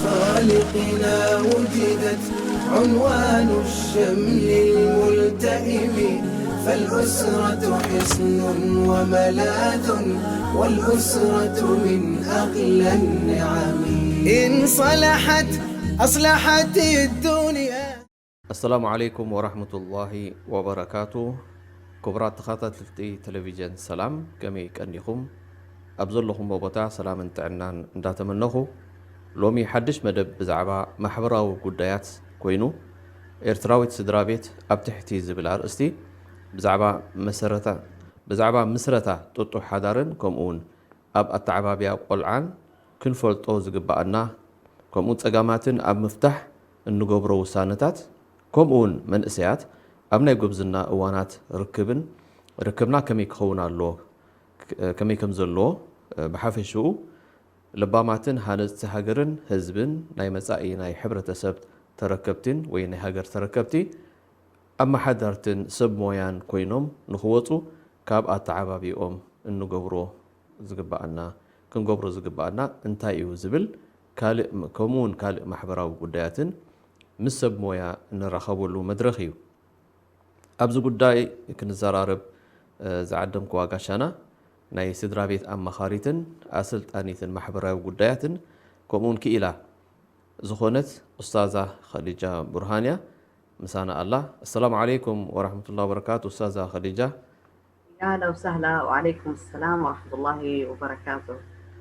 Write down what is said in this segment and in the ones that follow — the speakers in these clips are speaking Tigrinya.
خالقنا وجدت عنوان الشمل الملتئم، فالأسرة حصن وملاذ، والأسرة من أغلى النعم. إن صلحت أصلحت الدنيا. ኣሰላሙ ዓለይኩም ወራህመቱላሂ ወበረካቱ። ክቡራት ተኸታተልቲ ቴሌቪዥን ሰላም፣ ከመይ ቀኒኹም? ኣብ ዘለኹምዎ ቦታ ሰላምን ጥዕናን እንዳተመነኹ፣ ሎሚ ሓድሽ መደብ ብዛዕባ ማሕበራዊ ጉዳያት ኮይኑ፣ ኤርትራዊት ስድራ ቤት ኣብ ትሕቲ ዝብል ኣርእስቲ ብዛዕባ መሰረታ ብዛዕባ ምስረታ ጥጡሕ ሓዳርን ከምኡ እውን ኣብ ኣተዓባብያ ቆልዓን ክንፈልጦ ዝግባኣና፣ ከምኡ ጸጋማትን ኣብ ምፍታሕ እንገብሮ ውሳነታት፣ ከምኡ እውን መንእሰያት ኣብ ናይ ጉብዝና እዋናት ርክብን ርክብና ከመይ ክኸውን ኣለዎ፣ ከመይ ከም ዘለዎ ብሓፈሽኡ ለባማትን ሃነጽቲ ሃገርን ህዝብን ናይ መጻኢ ናይ ሕብረተሰብ ተረከብቲን ወይ ናይ ሃገር ተረከብቲ ኣመሓደርትን ሰብ ሞያን ኮይኖም ንኽወጹ ካብ ኣተዓባቢኦም እንገብሮ ዝግባኣና ክንገብሮ ዝግባኣና እንታይ እዩ ዝብል ካልእ ከምኡ እውን ካልእ ማሕበራዊ ጉዳያትን ምስ ሰብ ሞያ እንራኸበሉ መድረኽ እዩ። ኣብዚ ጉዳይ ክንዘራረብ ዝዓደምክዋ ጋሻና ናይ ስድራ ቤት ኣማኻሪትን ኣሰልጣኒትን ማሕበራዊ ጉዳያትን ከምኡ እውን ክኢላ ዝኾነት ኡስታዛ ኸዲጃ ቡርሃን እያ። ምሳና ኣላ። ኣሰላሙ ዓለይኩም ወራህመቱላሂ ወበረካቱ ኡስታዛ ኸዲጃ። يا هلا وسهلا وعليكم السلام ورحمة الله وبركاته.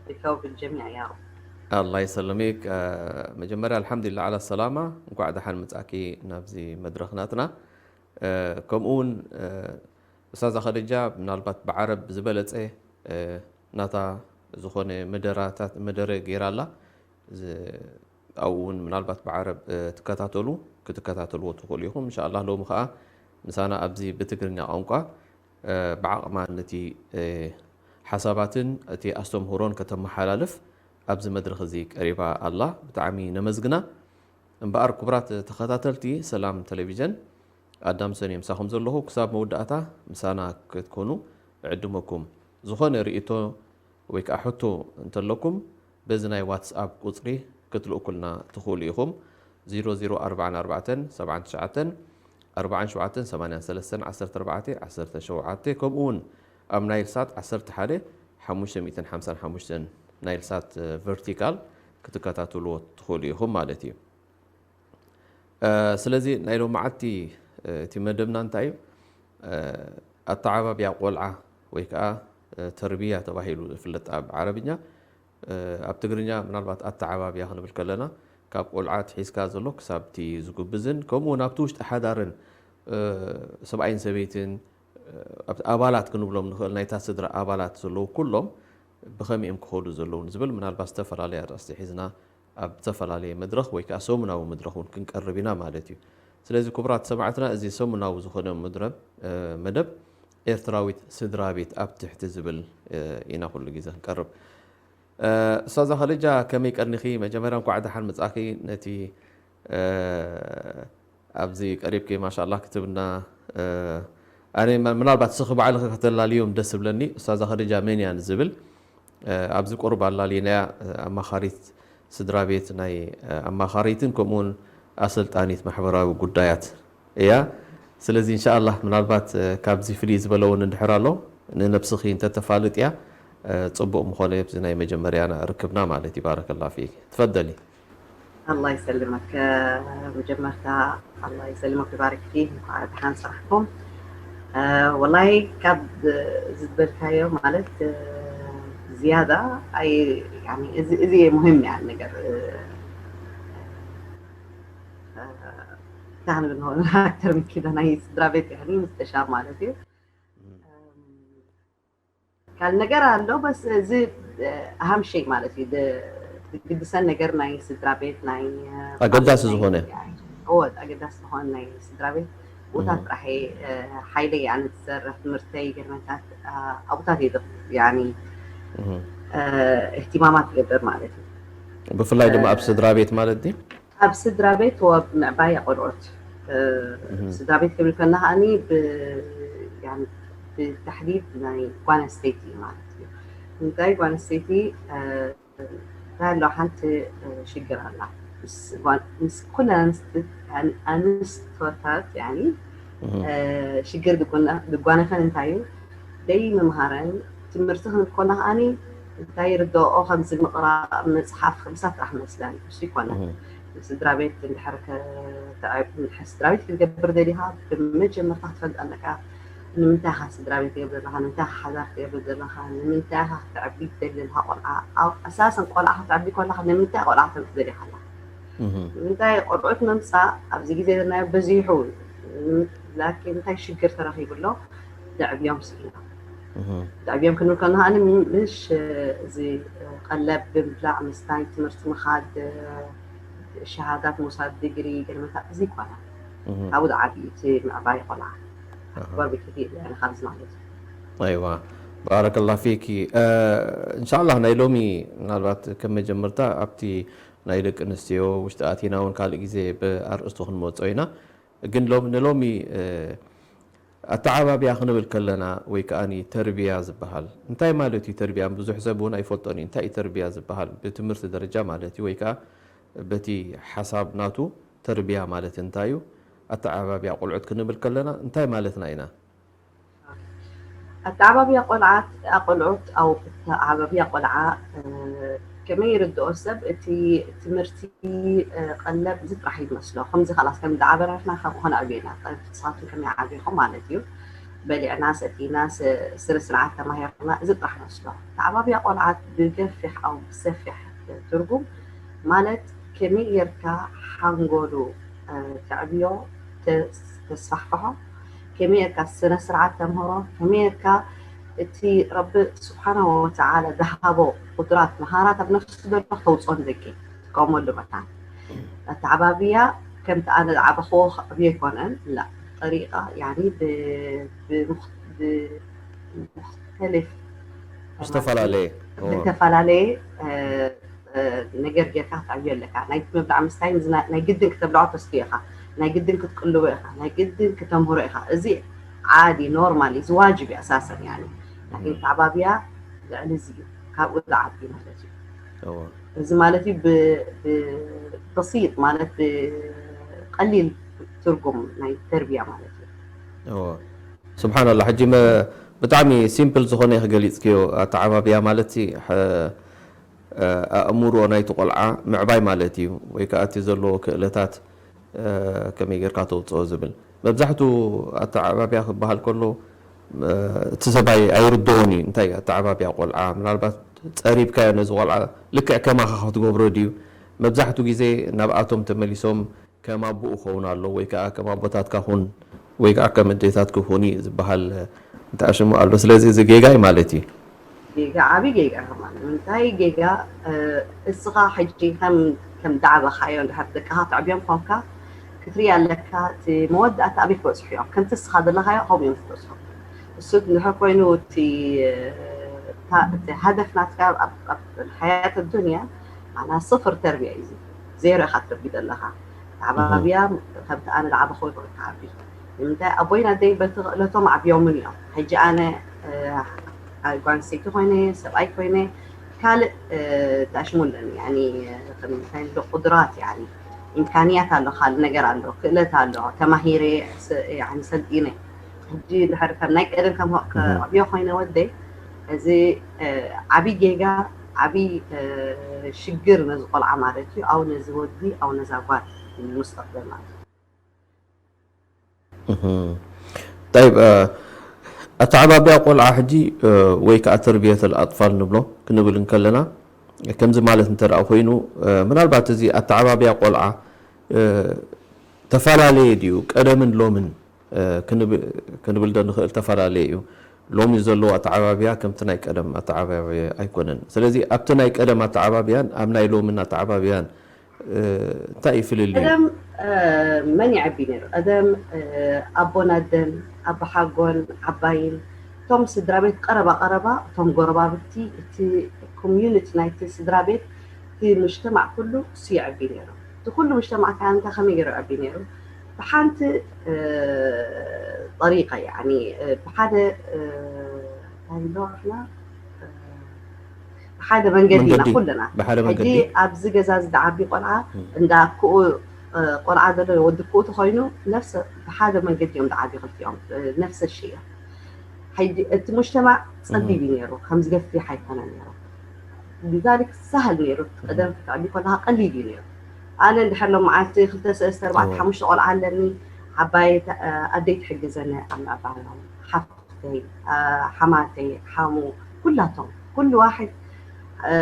بك وبالجميع يا رب. ኣላ ይሰልሚክ። መጀመርያ ኣልሓምዱሊላህ ዓላ ሰላማ፣ እንኳዕ ደሓን መጻእኪ ናብዚ መድረኽ ናትና። ከምኡ እውን ኡስታዛ ኸዲጃ ምናልባት ብዓረብ ዝበለጸ ናታ ዝኾነ መደራታት መደረ ገይራ ኣላ። ኣብኡ እውን ምናልባት ብዓረብ ትከታተሉ ክትከታተልዎ ትኽእሉ ኢኹም። እንሻኣላህ ሎሚ ከዓ ምሳና ኣብዚ ብትግርኛ ቋንቋ ብዓቕማ ነቲ ሓሳባትን እቲ ኣስተምህሮን ከተመሓላልፍ ኣብዚ መድረኽ እዚ ቀሪባ ኣላ። ብጣዕሚ ነመስግና። እምበኣር ክቡራት ተኸታተልቲ ሰላም ቴሌቪዥን፣ ኣዳም ሰን እየ ምሳኹም ዘለኹ። ክሳብ መወዳእታ ምሳና ክትኮኑ እዕድመኩም። ዝኾነ ርእይቶ ወይ ከዓ ሕቶ እንተለኩም በዚ ናይ ዋትስኣፕ ቁፅሪ ክትልእኩልና ትኽእሉ ኢኹም። ዜሮ ዜሮ ኣርባዓን ኣርባዕተን ሰብዓን ትሽዓተን ኣርባዓን ሸውዓተን ሰማንያን ሰለስተን ዓሰርተ ኣርባዕተ ዓሰርተ ሸውዓተ፣ ከምኡ እውን ኣብ ናይል ሳት ዓሰርተ ሓደ ሓሙሽተ ሚእትን ሓምሳን ሓሙሽተን ናይል ሳት ቨርቲካል ክትከታተልዎ ትኽእሉ ኢኹም ማለት እዩ። ስለዚ ናይ ሎማዓቲ እቲ መደብና እንታይ እዩ? ኣተዓባብያ ቆልዓ ወይ ከዓ ተርቢያ ተባሂሉ ዝፍለጥ ኣብ ዓረብኛ፣ ኣብ ትግርኛ ምናልባት ኣተዓባብያ ክንብል ከለና ካብ ቆልዓ ትሒዝካ ዘሎ ክሳብ እቲ ዝጉብዝን ከምኡ እውን ኣብቲ ውሽጢ ሓዳርን ሰብኣይን ሰበይትን ኣብቲ ኣባላት ክንብሎም ንኽእል ናይታ ስድራ ኣባላት ዘለዉ ኩሎም ብኸመይ እዮም ክኸዱ ዘለዉ ንዝብል ምናልባት ዝተፈላለየ ኣርእስቲ ሒዝና ኣብ ዝተፈላለየ መድረኽ ወይ ከዓ ሰሙናዊ መድረኽ እውን ክንቀርብ ኢና ማለት እዩ። ስለዚ ክቡራት ሰማዕትና እዚ ሰሙናዊ ዝኾነ መድረብ መደብ ኤርትራዊት ስድራ ቤት ኣብ ትሕቲ ዝብል ኢና ኩሉ ግዜ ክንቀርብ። ኡስታዛ ኸዲጃ ከመይ ቀኒኺ? መጀመርያ እንኳዕ ደሓን መጻእኪ። ነቲ ኣብዚ ቀሪብኪ ማሻላ ክትብና ኣነ ምናልባት ስኺ ባዕልኺ ከተላልዮም ደስ ዝብለኒ። ኡስታዛ ኸዲጃ መን እያ ንዝብል ኣብዚ ቁሩብ ኣላሊናያ። ኣማኻሪት ስድራ ቤት ናይ ኣማኻሪትን ከምኡውን ኣሰልጣኒት ማሕበራዊ ጉዳያት እያ። ስለዚ እንሻኣላህ ምናልባት ካብዚ ፍልይ ዝበለ እውን እንድሕር ኣሎ ንነብስኺ እንተተፋልጥያ ጽቡቕ ምኾነ ኣብዚ ናይ መጀመርያና ርክብና ማለት እዩ። ባረከላ ፊክ። ትፈደሊ። ኣላ ይሰልመክ። መጀመርታ ኣላ ይሰልመክ ይባርክ ፊክ። እንኳዕ ደሓን ሰራሕኩም። ወላይ ካብ ዝበልካዮ ማለት ዝያዳ ኣይ እዚ ሙሂም ያ ነገር ታህን ብንሆን ኣክተር ምኪዳ ናይ ስድራ ቤት ያኒ ምስተሻር ማለት እዩ። ካል ነገር ኣሎ በስ እዚ ኣሃም ሸይ ማለት እዩ። ዝግድሰን ነገር ናይ ስድራ ቤት ናይ ኣገዳሲ ዝኾነ ኣገዳሲ ዝኾነ ናይ ስድራ ቤት ቦታ ጥራሕ ሓይለ ያኒ ትሰርሕ ትምህርተይ ገርመታት ኣብታት ያኒ እህትማማት ትገብር ማለት እዩ። ብፍላይ ድማ ኣብ ስድራ ቤት ማለት ድዩ? ኣብ ስድራ ቤት ወብ ምዕባይ ቆልዑት ስድራ ቤት ክብል ከለና ከዓኒ ብታሕዲድ ናይ ጓል ኣንስተይቲ ማለት እዩ። እንታይ ጓል ኣንስተይቲ እንታይ ኣሎ ሓንቲ ሽግር ኣላ ምስ ኩለን ኣንስቶታት ሽግር ድጓነፈን እንታይ እዩ ደይ ምምሃረን ትምህርቲ ክንብል ኮና ከዓኒ እንታይ ርድኦ ከምዚ ምቕራእ መፅሓፍ ከምሳ ጥራሕ መስለን እሱ ይኮነ ስድራ ቤት እንድሕር ስድራ ቤት ክትገብር ደሊኻ ብመጀመርታ ክትፈልጥ ኣለካ ንምንታይ ኢኻ ስድራ ቤት ትገብር ዘለኻ ንምንታይ ኢኻ ሓዳር ትገብር ዘለኻ ንምንታይ ኢኻ ክትዕቢ ትደሊ ዘለኻ ቆልዓ ኣሳሰን ቆልዓ ክትዕቢ ከለኻ ንምንታይ ቆልዓ ክትዕቢ ደሊኻ ኣላ ንምንታይ ቆልዑት ምምፃእ ኣብዚ ግዜ ዘናዮ በዚሑ ላኪን እንታይ ሽግር ተረኺቡ ኣሎ ደዕብዮም ስኢና ደዕብዮም ክንብል ከለና ኣነ ምሽ እዚ ቀለብ ብምብላዕ ምስታይ ትምህርቲ ምኻድ ሸሃዳት ምውሳድ ዲግሪ ገለመታ እዚ ይኮነ ካብኡ ዝዓቢ እቲ ምዕባይ ቆልዓ ኣክባር ቤት ይኽእል እያ ንካብዚ ማለት እዩ ኣይዋ ባረከላ ፊኪ እንሻላ ናይ ሎሚ ምናልባት ከም መጀመርታ ኣብቲ ናይ ደቂ ኣንስትዮ ውሽጢ ኣቲና እውን ካልእ ግዜ ብኣርእስቱ ክንመፆ ኢና ግን ንሎሚ ኣተዓባብያ ክንብል ከለና ወይ ከዓ ተርብያ ዝበሃል እንታይ ማለት እዩ ተርብያ ብዙሕ ሰብ እውን ኣይፈልጦን እዩ እንታይ እዩ ተርብያ ዝበሃል ብትምህርቲ ደረጃ ማለት እዩ ወይ ከዓ በቲ ሓሳብ ናቱ ተርብያ ማለት እንታይ እዩ ኣተዓባብያ ቆልዑት ክንብል ከለና እንታይ ማለትና ኢና ኣተዓባብያ ቆልዓት ቆልዑት ኣው ኣተዓባብያ ቆልዓ ከመይ ይርድኦ ሰብ እቲ ትምህርቲ ቀለብ እዚ ጥራሕ ይመስሎ ከምዚ ካላስ ከም ዝዓበራትና ከም ኾነ ዕብየና ንሳቱም ከመይ ዓቢኹም ማለት እዩ በሊዕና ሰቲና ስነ ስርዓት ተማሂርና እዚ ጥራሕ መስሎ ኣተዓባብያ ቆልዓት ብገፊሕ ኣው ብሰፊሕ ትርጉም ማለት ከመይ ጌርካ ሓንጎሉ ተዕብዮ ተስፋሕፍሖ ከመይ ጌርካ ስነ ስርዓት ተምህሮ ከመይ ጌርካ እቲ ረቢ ስብሓናሁ ወተዓላ ዝሃቦ ቁድራት መሃራት ኣብ ነፍሱ ዘሎ ክተውፅኦ ንደቂ ትጥቀመሉ መታን ኣተዓባብያ ከምቲ ኣነ ዝዓበኽዎ ክዕብዮ ኣይኮነን ላ ጠሪቃ ያኒ ብሙክተልፍ ዝተፈላለየ ዝተፈላለየ ነገር ጌርካ ክትዕብዮ ኣለካ ናይ ምብላዕ ምስታይ ናይ ግድን ክተብልዖ ተስትዮ ኢኻ ናይ ግድን ክትቅልቦ ኢኻ ናይ ግድን ክተምህሮ ኢኻ እዚ ዓዲ ኖርማል እዚ ዋጅብ እዩ ኣሳሰን ያኒ ላኪን ተዓባብያ ልዕሊ እዚ እዩ ካብኡ ዝዓቢ ማለት እዩ እዚ ማለት እዩ ብበሲጥ ማለት ብቀሊል ትርጉም ናይ ተርቢያ ማለት እዩ ስብሓንላ ሕጂ ብጣዕሚ ሲምፕል ዝኾነ ክገሊፅክዮ ኣተዓባብያ ማለት ኣእምሮ ናይቲ ቆልዓ ምዕባይ ማለት እዩ ወይ ከዓ እቲ ዘለዎ ክእለታት ከመይ ጌርካ ተውፅኦ ዝብል መብዛሕቱ ኣተዓባብያ ክበሃል ከሎ እቲ ሰብኣይ ኣይርድኦን እዩ እንታይ ኣተዓባብያ ቆልዓ ምናልባት ፀሪብካዮ ነዚ ቆልዓ ልክዕ ከማኻ ክትገብሮ ድዩ መብዛሕቱ ግዜ ናብኣቶም ተመሊሶም ከም ኣቦኡ ክኸውን ኣሎ ወይ ከዓ ከም ኣቦታትካ ኩን ወይ ከዓ ከም ኣዴታትኪ ኩኒ ዝበሃል እንታይ ሽሙ ኣሎ ስለዚ እዚ ጌጋ እዩ ማለት እዩ ጌጋ ዓብዪ ጌጋ ከማን ንምንታይ ጌጋ እስኻ ሕጂ ከም ከም ዳዕበኻዮ እንድሕር ደቅኻ ትዕብዮም ኮንካ ክትሪኢ ኣለካ እቲ መወዳእታ ኣበይ ክበፅሑ እዮም ከምቲ እስኻ ዘለኻዮ ከምኡ እዮም ክበፅሑ እሱ እንድሕር ኮይኑ እቲ ሃደፍ ናትካ ኣብ ሓያት ኣዱንያ ማና ስፍር ተርቢያ እዩ ዜሮ ኢኻ ትረቢ ዘለኻ ተዓባብያ ከምቲ ኣነ ዝዓበኹ ይኮነ ተዓቢ ንምንታይ ኣቦይን ኣደይ በቲ ክእለቶም ዓብዮምን እዮም ሕጂ ኣነ ጓንስተይቲ ኮይነ ሰብኣይ ኮይነ ካልእ ዳሽሙ ኣለኒ ያኒ እንታይ ንብሎ ቁድራት ያኒ ኢምካንያት ኣሎ ካልእ ነገር ኣሎ ክእለት ኣሎ ተማሂረ ያኒ ሰልጢነ ሕጂ እንድሕር ከም ናይ ቀደም ከም ከዕብዮ ኮይነ ወደይ እዚ ዓብይ ጌጋ ዓብይ ሽግር ነዚ ቆልዓ ማለት እዩ ኣው ነዚ ወዲ ኣው ነዛ ጓል ሙስተቅበል ማለት እዩ طيب ኣተዓባብያ ቆልዓ ሕጂ ወይ ከዓ ተርብየት ኣጥፋል ንብሎ ክንብል እንከለና ከምዚ ማለት እንተ ኮይኑ ምናልባት እዚ ኣተዓባብያ ቆልዓ ተፈላለየ ድዩ ቀደምን ሎምን ክንብል ዶ ንኽእል ተፈላለየ እዩ ሎሚ ዘለዎ ኣተዓባብያ ከምቲ ናይ ቀደም ኣተዓባብያ ኣይኮነን ስለዚ ኣብቲ ናይ ቀደም ኣተዓባብያን ኣብ ናይ ሎምን ኣተዓባብያን እንታይ እዩ ፍልልዩ ቀደም መን ይዐቢ ነይሩ ቀደም ኣቦን ኣደን ኣቦሓጎን ዓባይን እቶም ስድራ ቤት ቀረባ ቀረባ እቶም ጎረባብቲ እቲ ኮሚዩኒቲ ናይቲ ስድራ ቤት እቲ ምጅተማዕ ኩሉ እሱ ይዐቢ ነይሩ እቲ ኩሉ ምጅተማዕ ካንታ ከመይ ገይሩ ይዐቢ ነይሩ ብሓንቲ ጠሪቃ ያኒ ብሓደ እንታይ ንብሎ ንሕና ሓደ መንገዲ ኢና መንገዲ፣ ኩልና። ብሓደ ሕጂ መንገዲ። ኣብዚ ገዛ እዚ ዝዓቢ ቆልዓ እንዳ ክኡ፣ እ፣ ቆልዓ ዘሎ ወዲ ክኡ ተኾይኑ፣ ነፍሰ ብሓደ መንገዲ እዮም ዝዓቢ ክልቲኦም፣ እ፣ ነፍሰ ሽ እዮም። ሕጂ እቲ ሙጅተማዕ ጸቢብ እዩ ነይሩ፣ ከምዚ ገፊሕ ኣይኮነን ነይሩ። ሊዛሊክ ሳህል ነይሩ፣ ቀደም ክትዕቢ ከለኻ ቀሊል እዩ ነይሩ። ኣነ እንድሕር ሎም መዓልቲ ክልተ ሰለስተ ኣርባዕተ እዎ። ሓሙሽተ ቆልዓ ኣለኒ፣ ዓባይ ተ-፣ ኣደይ ትሕግዘኒ ኣብ ምዕባዮም፣ ሓፍተይ፣ ኣ፣ ሓማተይ፣ ሓሙ፣ ኩላቶም፣ ኩሉ ዋሕድ፣ እ፣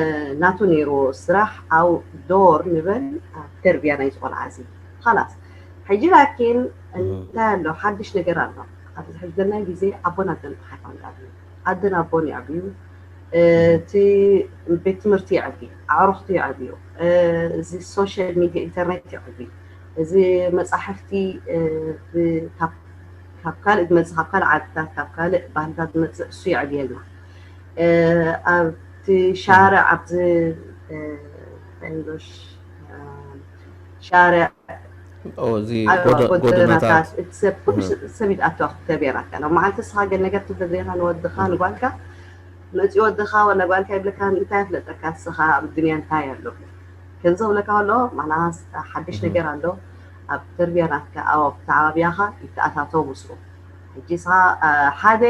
ናቱ ነይሩ ስራሕ ኣው ዶር ንበል ኣብ ተርቢያ ናይዚ ቆልዓ እዚ። ኻላስ። ሕጂ ላኪን እንታይ ኣሎ? ሓድሽ ነገር ኣሎ። ኣብዚ ሕጂ ዘለና ግዜ ኣቦን ኣደን ጥራሕ ኣይኮነን ዝዓብዩ። ኣደን ኣቦን ይዕብዩ። እ፣ እቲ ቤት ትምህርቲ ይዕቢ፣ ኣዕሩኽቲ ይዕብዩ። እ፣ እዚ ሶሻል ሚድያ ኢንተርኔት ይዕቢ። እዚ መጻሕፍቲ፣ እ፣ ብ-፣ ካብ፣ ካብ ካልእ ዝመጽእ፣ ካብ ካልእ ዓድታት፣ ካብ ካልእ ባህልታት ዝመጽእ እሱ ይዕብየልና። እ፣ ኣብቲ ሻርዕ፣ ኣብዚ፣ እ፣ ፈንዶሽ፣ እ፣ ሻርዕ፣ ኦ፣ እዚ ኣብ ጎደ-፣ ጎደናታት። ጎደናታት፣ እቲ ሰብ፣ ኩሉ እህ። ሰብ ይትኣቱ ኣብቲ ተርቢያ ናትካ። ሎም መዓልቲ ንስኻ ገለ ነገር ትብሎ ዘይኻ ንወድኻ፣ ንጓልካ፣ መጺኡ ወድኻ ወላ ጓልካ ይብለካ፣ እንታይ ኣፍለጠካ ንስኻ ኣብ ዱንያ እንታይ ኣሎ? ከምዚ ክብለካ ከሎ፣ ማዕና ሓድሽ እህ። ነገር ኣሎ፣ ኣብ ተርቢያ ናትካ፣ ኣብ ኣተዓባብያኻ ይተኣታቶ ምስኡ። ሕጂ ንስኻ፣ እ፣ ሓደ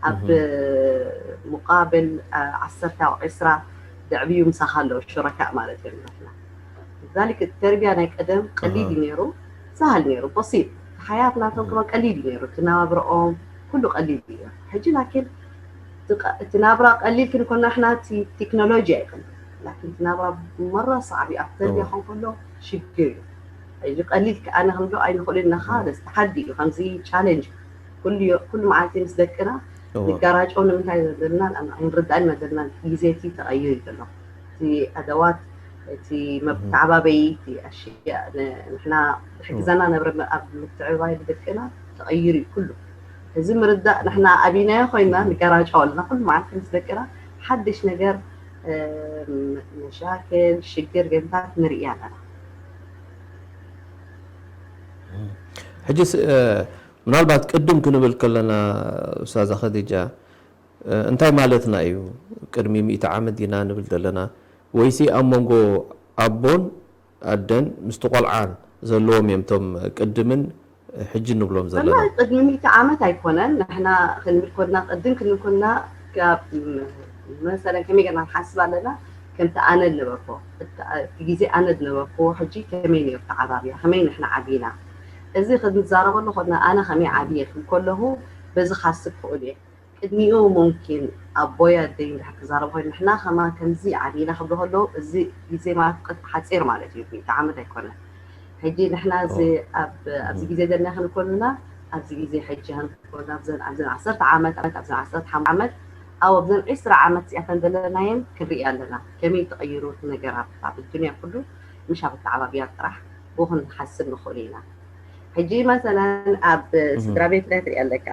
ኣብ እህ። ሙቃብል፣ እ፣ ዓሰርተ ኣብ ዕስራ ዘዕብዩ ምሳኻ ኣለዉ፣ ሹረካእ ማለት እዮም ንሕና። ዛሊክ ተርቢያ ናይ ቀደም ቀሊል እዩ እህ። ነይሩ፣ ሳህል ነይሩ፣ በሲጥ። ሓያት ናቶም እህ። ከማን ቀሊል እዩ ነይሩ፣ እቲ ናብርኦም ኩሉ ቀሊል እዩ። ሕጂ ላኪን እቲ ቀ-፣ እቲ ናብራ ቀሊል ክንኮና ንሕና እቲ ቴክኖሎጂ ኣይኮነን። ላኪን እቲ ናብራ መራ ሳዕቢ ኣብ ተርቢያ እዎ። ኾን ከሎ ሽግር እዩ። ሕጂ ቀሊል ከ-፣ ኣነ ክንብሎ ኣይንኽእልን ኢና፣ ኻለስ ተሓዲ እዩ፣ ከምዚ ቻሌንጅ። ኩሉ ዮ-፣ ኩሉ መዓልቲ ምስ ደቅና እዎ። ንጋራጮ ንምንታይ ዘለና፣ ኣይንርዳእን መደብና ግዜ እቲ ተቐይሩ እዩ ዘሎ። እቲ ኣደዋት፣ እቲ መተዓባበዪ፣ እቲ ኣሽያእ፣ ን-፣ ንሕና ዝሕግዘና ነበረ መ-፣ ኣብ ምትዕብባይ ደቅና ተቐይሩ እዩ ኩሉ። እዚ ምርዳእ ንሕና ኣቢናዮ ኮይንና ንጋራጮ ኣለና። ኩሉ መዓልቲ ምስ ደቅና ሓድሽ ነገር፣ እ፣ መ-፣ መሻክል፣ ሽግር፣ ገምታት ንርኢ ኣለና። ሕጂስ፣ እ፣ ምናልባት ቅድም ክንብል ከለና፣ ኡስታዛ ኸዲጃ፣ እ፣ እንታይ ማለትና እዩ? ቅድሚ ሚእቲ ዓመት ዲና ንብል ዘለና? ወይሲ ኣብ መንጎ ኣቦን ኣደን ምስቲ ቆልዓን ዘለዎም እዮም እቶም ቅድምን ሕጂ ንብሎም ዘለና? ወላሂ ቅድሚ ሚእቲ ዓመት ኣይኮነን። ንሕና ክንብል ኮንና፣ ቅድም ክንብል ኮንና፣ ካብ፣ መሰለን ከመይ ጌርና ንሓስብ ኣለና? ከምቲ ኣነ ዝነበርኩ፣ እቲ፣ እቲ ግዜ ኣነ ዝነበርኩ፣ ሕጂ ከመይ ነይሩ ተዓባብያ? ከመይ ንሕና ዓቢና? እዚ ክንዛረበሉ ኮንና፣ ኣነ ከመይ ዓብየ ክብል ከለኹ፣ በዚ ክሓስብ ክእሉ እየ። ቅድሚኡ ሙምኪን ኣቦይ ኣደይ እንድሕር ክዛረብ ኮይኑ፣ ንሕና ከማን ከምዚ ዓቢና ክብሉ ከለዉ፣ እዚ ግዜ ማለት ቅጥ-፣ ሓጺር ማለት እዩ፣ ሚእቲ ዓመት ኣይኮነን። ሕጂ ንሕና እዚ ኣብ፣ ኣብዚ ግዜ ዘለና ክንኮንና፣ ኣብዚ ግዜ ሕጂ ክንኮንና፣ ኣብዘን፣ ኣብዘን ዓሰርተ ዓመት፣ ኣብዘን ዓሰርተ ሓሙሽተ ዓመት፣ ኣብ ኣብዘን ዕስራ ዓመት እዚኣተን ዘለናየን ክንርኢ ኣለና። ከመይ ተቐይሩ እቲ ነገራት ኣብ ዱንያ ኩሉ፣ ምሽ ኣብ ኣተዓባብያ ጥራሕ ብኡ ክንሓስብ ንኽእሉ ኢና። ሕጂ መሰለን ኣብ ስድራ ቤት እንታይ ትርኢ ኣለካ?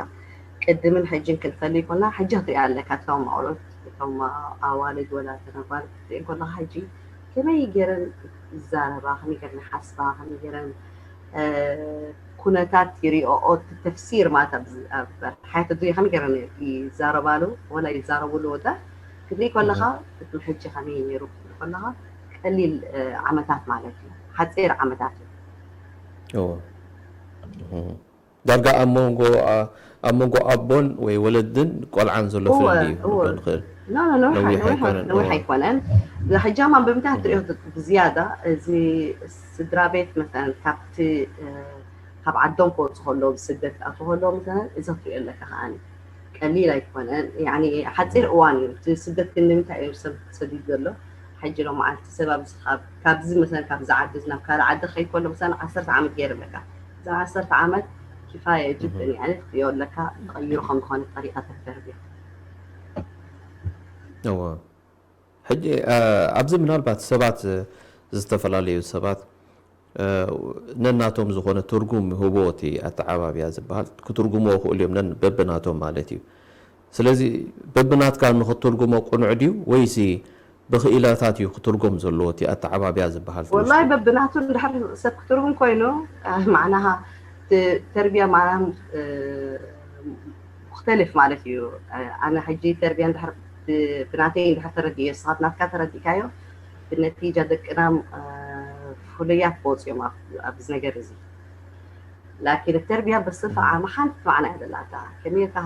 ቅድምን ሕጅን ክንፈሊ ይኮና፣ ሕጂ ክትርኢ ኣለካ። እቶም ኣውሎት፣ እቶም ኣዋልድ ወላ ተነጓል ክትርኢ ከለኻ፣ ሕጂ ከመይ ገይረን ይዛረባ፣ ከመይ ገይረን ይሓስባ፣ ከመይ ገይረን፣ እ፣ ኩነታት ይሪኦኦ፣ እቲ ተፍሲር ማለት ኣብ፣ ኣብ ሓያት ኣዱንያ ከመይ ገይረን ይዛረባሉ፣ ወላ ይዛረቡሉ ወላ ክትርኢ ከለኻ፣ እቲ ሕጂ ከመይ ነይሩ ክትርኢ ከለኻ፣ ቀሊል፣ እ፣ ዓመታት ማለት እዩ። ሓፂር ዓመታት እዩ። እዎ። እህ። ዳርጋ ኣብ መንጎ፣ ኣ-፣ ኣብ መንጎ ኣቦን ወይ ወለድን ቆልዓን ዘሎ እወ፣ ፍልልይ እዩ እወ። ክንብል ንኽእል። ኖ፣ ኖ፣ ነዊሕ ነዊሕ ኣይኮነን፣ ኣይኮነን፣ ነዊሕ እወ። ኣይኮነን። ሕጂ ኣማን ብምንታይ ትሪኦ ብዝያዳ፣ እዚ ስድራ ቤት መሰለን ካብቲ፣ እ፣ ካብ ዓዶም ክወፁ ከለዉ፣ ብስደት ክኣትዉ ከለዉ መሰለን፣ እዚ ክትሪኦ ኣለካ ከዓኒ። ቀሊል ኣይኮነን። ያኒ ሓፂር እዋን እዩ። እቲ ስደት ግን ንምንታይ እዩ ሰብ ሰዲዱ ዘሎ? ሕጂ ሎመዓልቲ ሰብ ኣብዚ ካብ-፣ ካብዚ መሰለን ካብዚ ዓዲ እዚ ናብ ካልእ ዓዲ ክኸይድ ከሎ መሰለን ዓሰርተ ዓመት ገይሩ ኣለካ። እዛ ዓሰርተ ዓመት ኪፋያ ጅብን ያኒ ክትሪኦ ኣለካ ተቐይሩ ከም ዝኾነ ጠሪቐ ተተርቢያ። እወ። ሕጂ፣ እ፣ ኣብዚ ምናልባት ሰባት፣ እ፣ ዝተፈላለዩ ሰባት፣ እ፣ ነናቶም ዝኾነ ትርጉም ይህብዎ እቲ ኣተዓባብያ ዝበሃል፣ ክትርጉምዎ ይኽእሉ እዮም ነን-፣ በብናቶም ማለት እዩ። ስለዚ በብናትካ ንኽትርጉሞ ቅኑዕ ድዩ ወይሲ ብኽኢላታት እዩ ክትርጎም ዘለዎ እቲ ኣተዓባብያ ዝበሃል ትመስሉ? ወላሂ በብናቱ እንድሕር ሰብ ክትርጉም ኮይኑ፣ እ፣ ማዕናኻ ት-፣ ተርቢያ ማዕና፣ እ፣ ሙኽተልፍ ማለት እዩ። እ፣ ኣነ ሕጂ ተርቢያ እንድሕር ብናተይ እንድሕር ተረዲእዮ፣ ንስኻት ናትካ ተረዲእካዮ፣ ብነቲጃ ደቅና ፍሉያት ክወፁ እዮም ኣብዚ ነገር እዚ። ላኪን ተርቢያ ብስፋ ዓመ ሓንቲ ማዕና እያ ዘላታ። ከመይ ጌርካ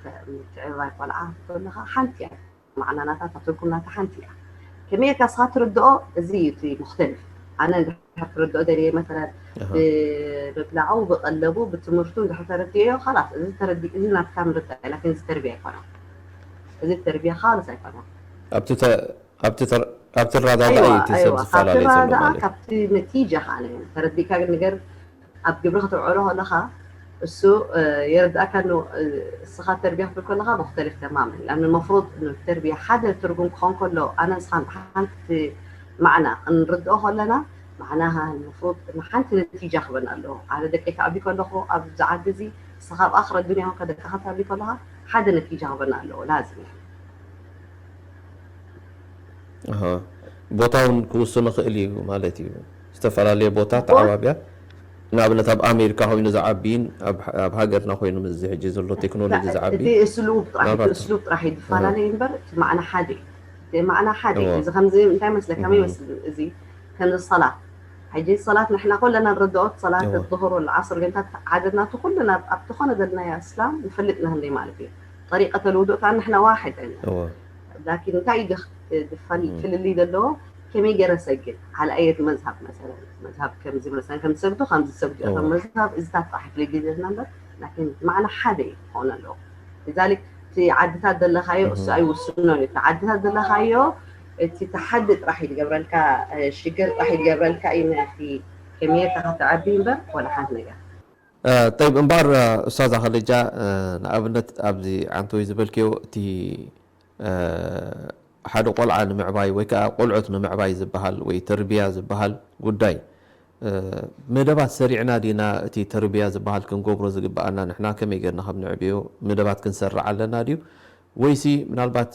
ክትዕብባ ቆልዓ ከለኻ ሓንቲ እያ ማዕና ናታ፣ ትርጉም ናታ ሓንቲ እያ። ከመይ ጌርካ ንስኻ ትርድኦ፣ እዚ እዩ እቲ ሙክተልፍ። ኣነ እንድሕር ክርድኦ ደልየ መሰለን ብመብላዕኡ፣ ብቐለቡ፣ ብትምህርቱ እንድሕር ተረዲእዮ፣ ኻላስ እዚ ተረዲ-፣ እዚ ናትካ ምርዳእ እዩ፣ ላኪን እዚ ተርቢያ ኣይኮነን። እዚ ተርቢያ ኻልስ ኣይኮነን። ኣብቲ ተ-፣ ኣብቲ ተር-፣ ኣብቲ ረዳዳኢ ኣይዋ፣ እቲ ሰብ ኣይዋ፣ ካብቲ ዝፈላለ ዘሎ ረዳዳኣ፣ ማለት እዩ። ካብቲ ነቲጃ ኻነ ተረዲእካ ግን ነገር ኣብ ግብሪ ከተውዕሎ ከለኻ እሱ የረዳእካ። እስኻ ተርቢያ ክትብል ከለኻ ሙክተልፍ ተማመን። ለምን መፍሩድ ተርቢያ ሓደ ትርጉም ክኾን ከሎ ኣነ ንስኻን ሓንቲ ማዕና ክንርድኦ ከለና ማዕናኻ መፍሩድ ንሓንቲ ነቲጃ ክበና ኣለዎ። ኣነ ደቀይ ክዓቢ ከለኹ ኣብዚ ዓዲ እዚ ንስኻ ኣብኣ ክረዱን እዮም ከደቅኻ ትዓቢ ከለኻ ሓደ ነቲጃ ክበና ኣለዎ ላዝም። ኣሃ። ቦታ እውን ክውስኖ ክእል እዩ ማለት እዩ። ዝተፈላለየ ቦታ ተዓባብያ ንኣብነት ኣብ ኣሜሪካ ኮይኑ ዝዓብይን ኣብ ኣብ ሃገርና ኮይኑ ምስዚ ሕጂ ዘሎ ቴክኖሎጂ ዝዓቢ እቲ እስሉብ ጥራሕ እቲ ምናልባት እስሉብ ጥራሕ እዩ ዝፈላለየ እምበር እቲ ማዕና ሓደ እዩ። እቲ ማዕና ሓደ እዩ። እወ። እዚ ከምዚ እንታይ መስለካ? እህ። ይመስል እዚ ከምዚ ሰላት ሕጂ ሰላት ንሕና ኩለና ንርድኦ ሰላት እወ። ዙሁር ወላ ዓስር ግን እንታይ ዓደትና እቲ ኩልና ኣብ ዝኾነ ዘለናዮ እስላም ንፈልጥ ንህንደይ ማለት እዩ። ጠሪቀተ ልውዱእ ከዓ ንሕና ዋሕድ ኣይነት እወ። ላኪን እንታይ እዩ ድኽ- ድፈል- እህ። ፍልልይ ዘለዎ ከመይ ገይረ ሰግድ ዓለ ኣየት መዝሃብ መሰለን መዝሃብ ከምዚ መሰለን ከም ዝሰግዱ ከምዚ ዝሰግዱ እዮም እወ። መዝሃብ እዚታት ጥራሕ ፍልልይ ዘለና እምበር ላኪን ማዕና ሓደ እዩ ክኾን ኣለዎ። لذلك እቲ ዓድታት ዘለኻዮ እሱ ኣይውስኖን እዩ። እቲ ዓድታት ዘለኻዮ እቲ ተሓዲ ጥራሕ እዩ ዝገብረልካ ሽግር ጥራሕ እዩ ዝገብረልካ እዩ። እቲ ከመየካ ከተዓቢ እምበር ወላ ሓንቲ ነገር ጠይብ እምበኣር ኡስታዝ ኣኸለጃ ንኣብነት ኣብዚ ዓንተወይ ዝበልክዮ እቲ ሓደ ቆልዓ ንምዕባይ ወይ ከዓ ቆልዑት ንምዕባይ ዝበሃል ወይ ተርቢያ ዝበሃል ጉዳይ መደባት ሰሪዕና ዲና እቲ ተርቢያ ዝበሃል ክንገብሮ ዝግበኣና ንሕና ከመይ ገርና ከም ንዕብዮ መደባት ክንሰርዕ ኣለና ድዩ ወይሲ ምናልባት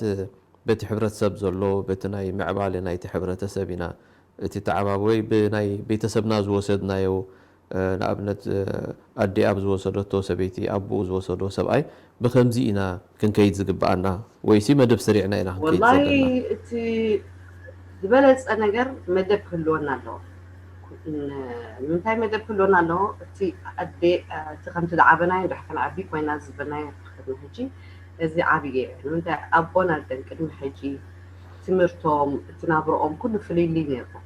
በቲ ሕብረተሰብ ዘሎ በቲ ናይ ምዕባለ ናይቲ ሕብረተሰብ ኢና እቲ ተዓባቢ ወይ ብናይ ቤተሰብና ዝወሰድናዮ ንኣብነት ኣዲኣ ብዝወሰደቶ ሰበይቲ ኣቦኡ ዝወሰዶ ሰብኣይ ብከምዚ ኢና ክንከይድ ዝግበኣና ወይሲ መደብ ሰሪዕና ኢና ክንከይድ ወላሂ ዘለና? እቲ ዝበለፀ ነገር መደብ ክህልወና ኣለዎ። ንምንታይ መደብ ክህልወና ኣለዎ? እቲ ኣደ እቲ ከምቲ ዝዓበናዮ ድሕር ክንዓቢ ኮይና ዝበናዮ ቅድሚ ሕጂ እዚ ዓብየ ንምንታይ ኣቦን ኣደን ቅድሚ ሕጂ ትምህርቶም እቲ ናብርኦም ኩሉ ፍልይልይ ነይርኩም።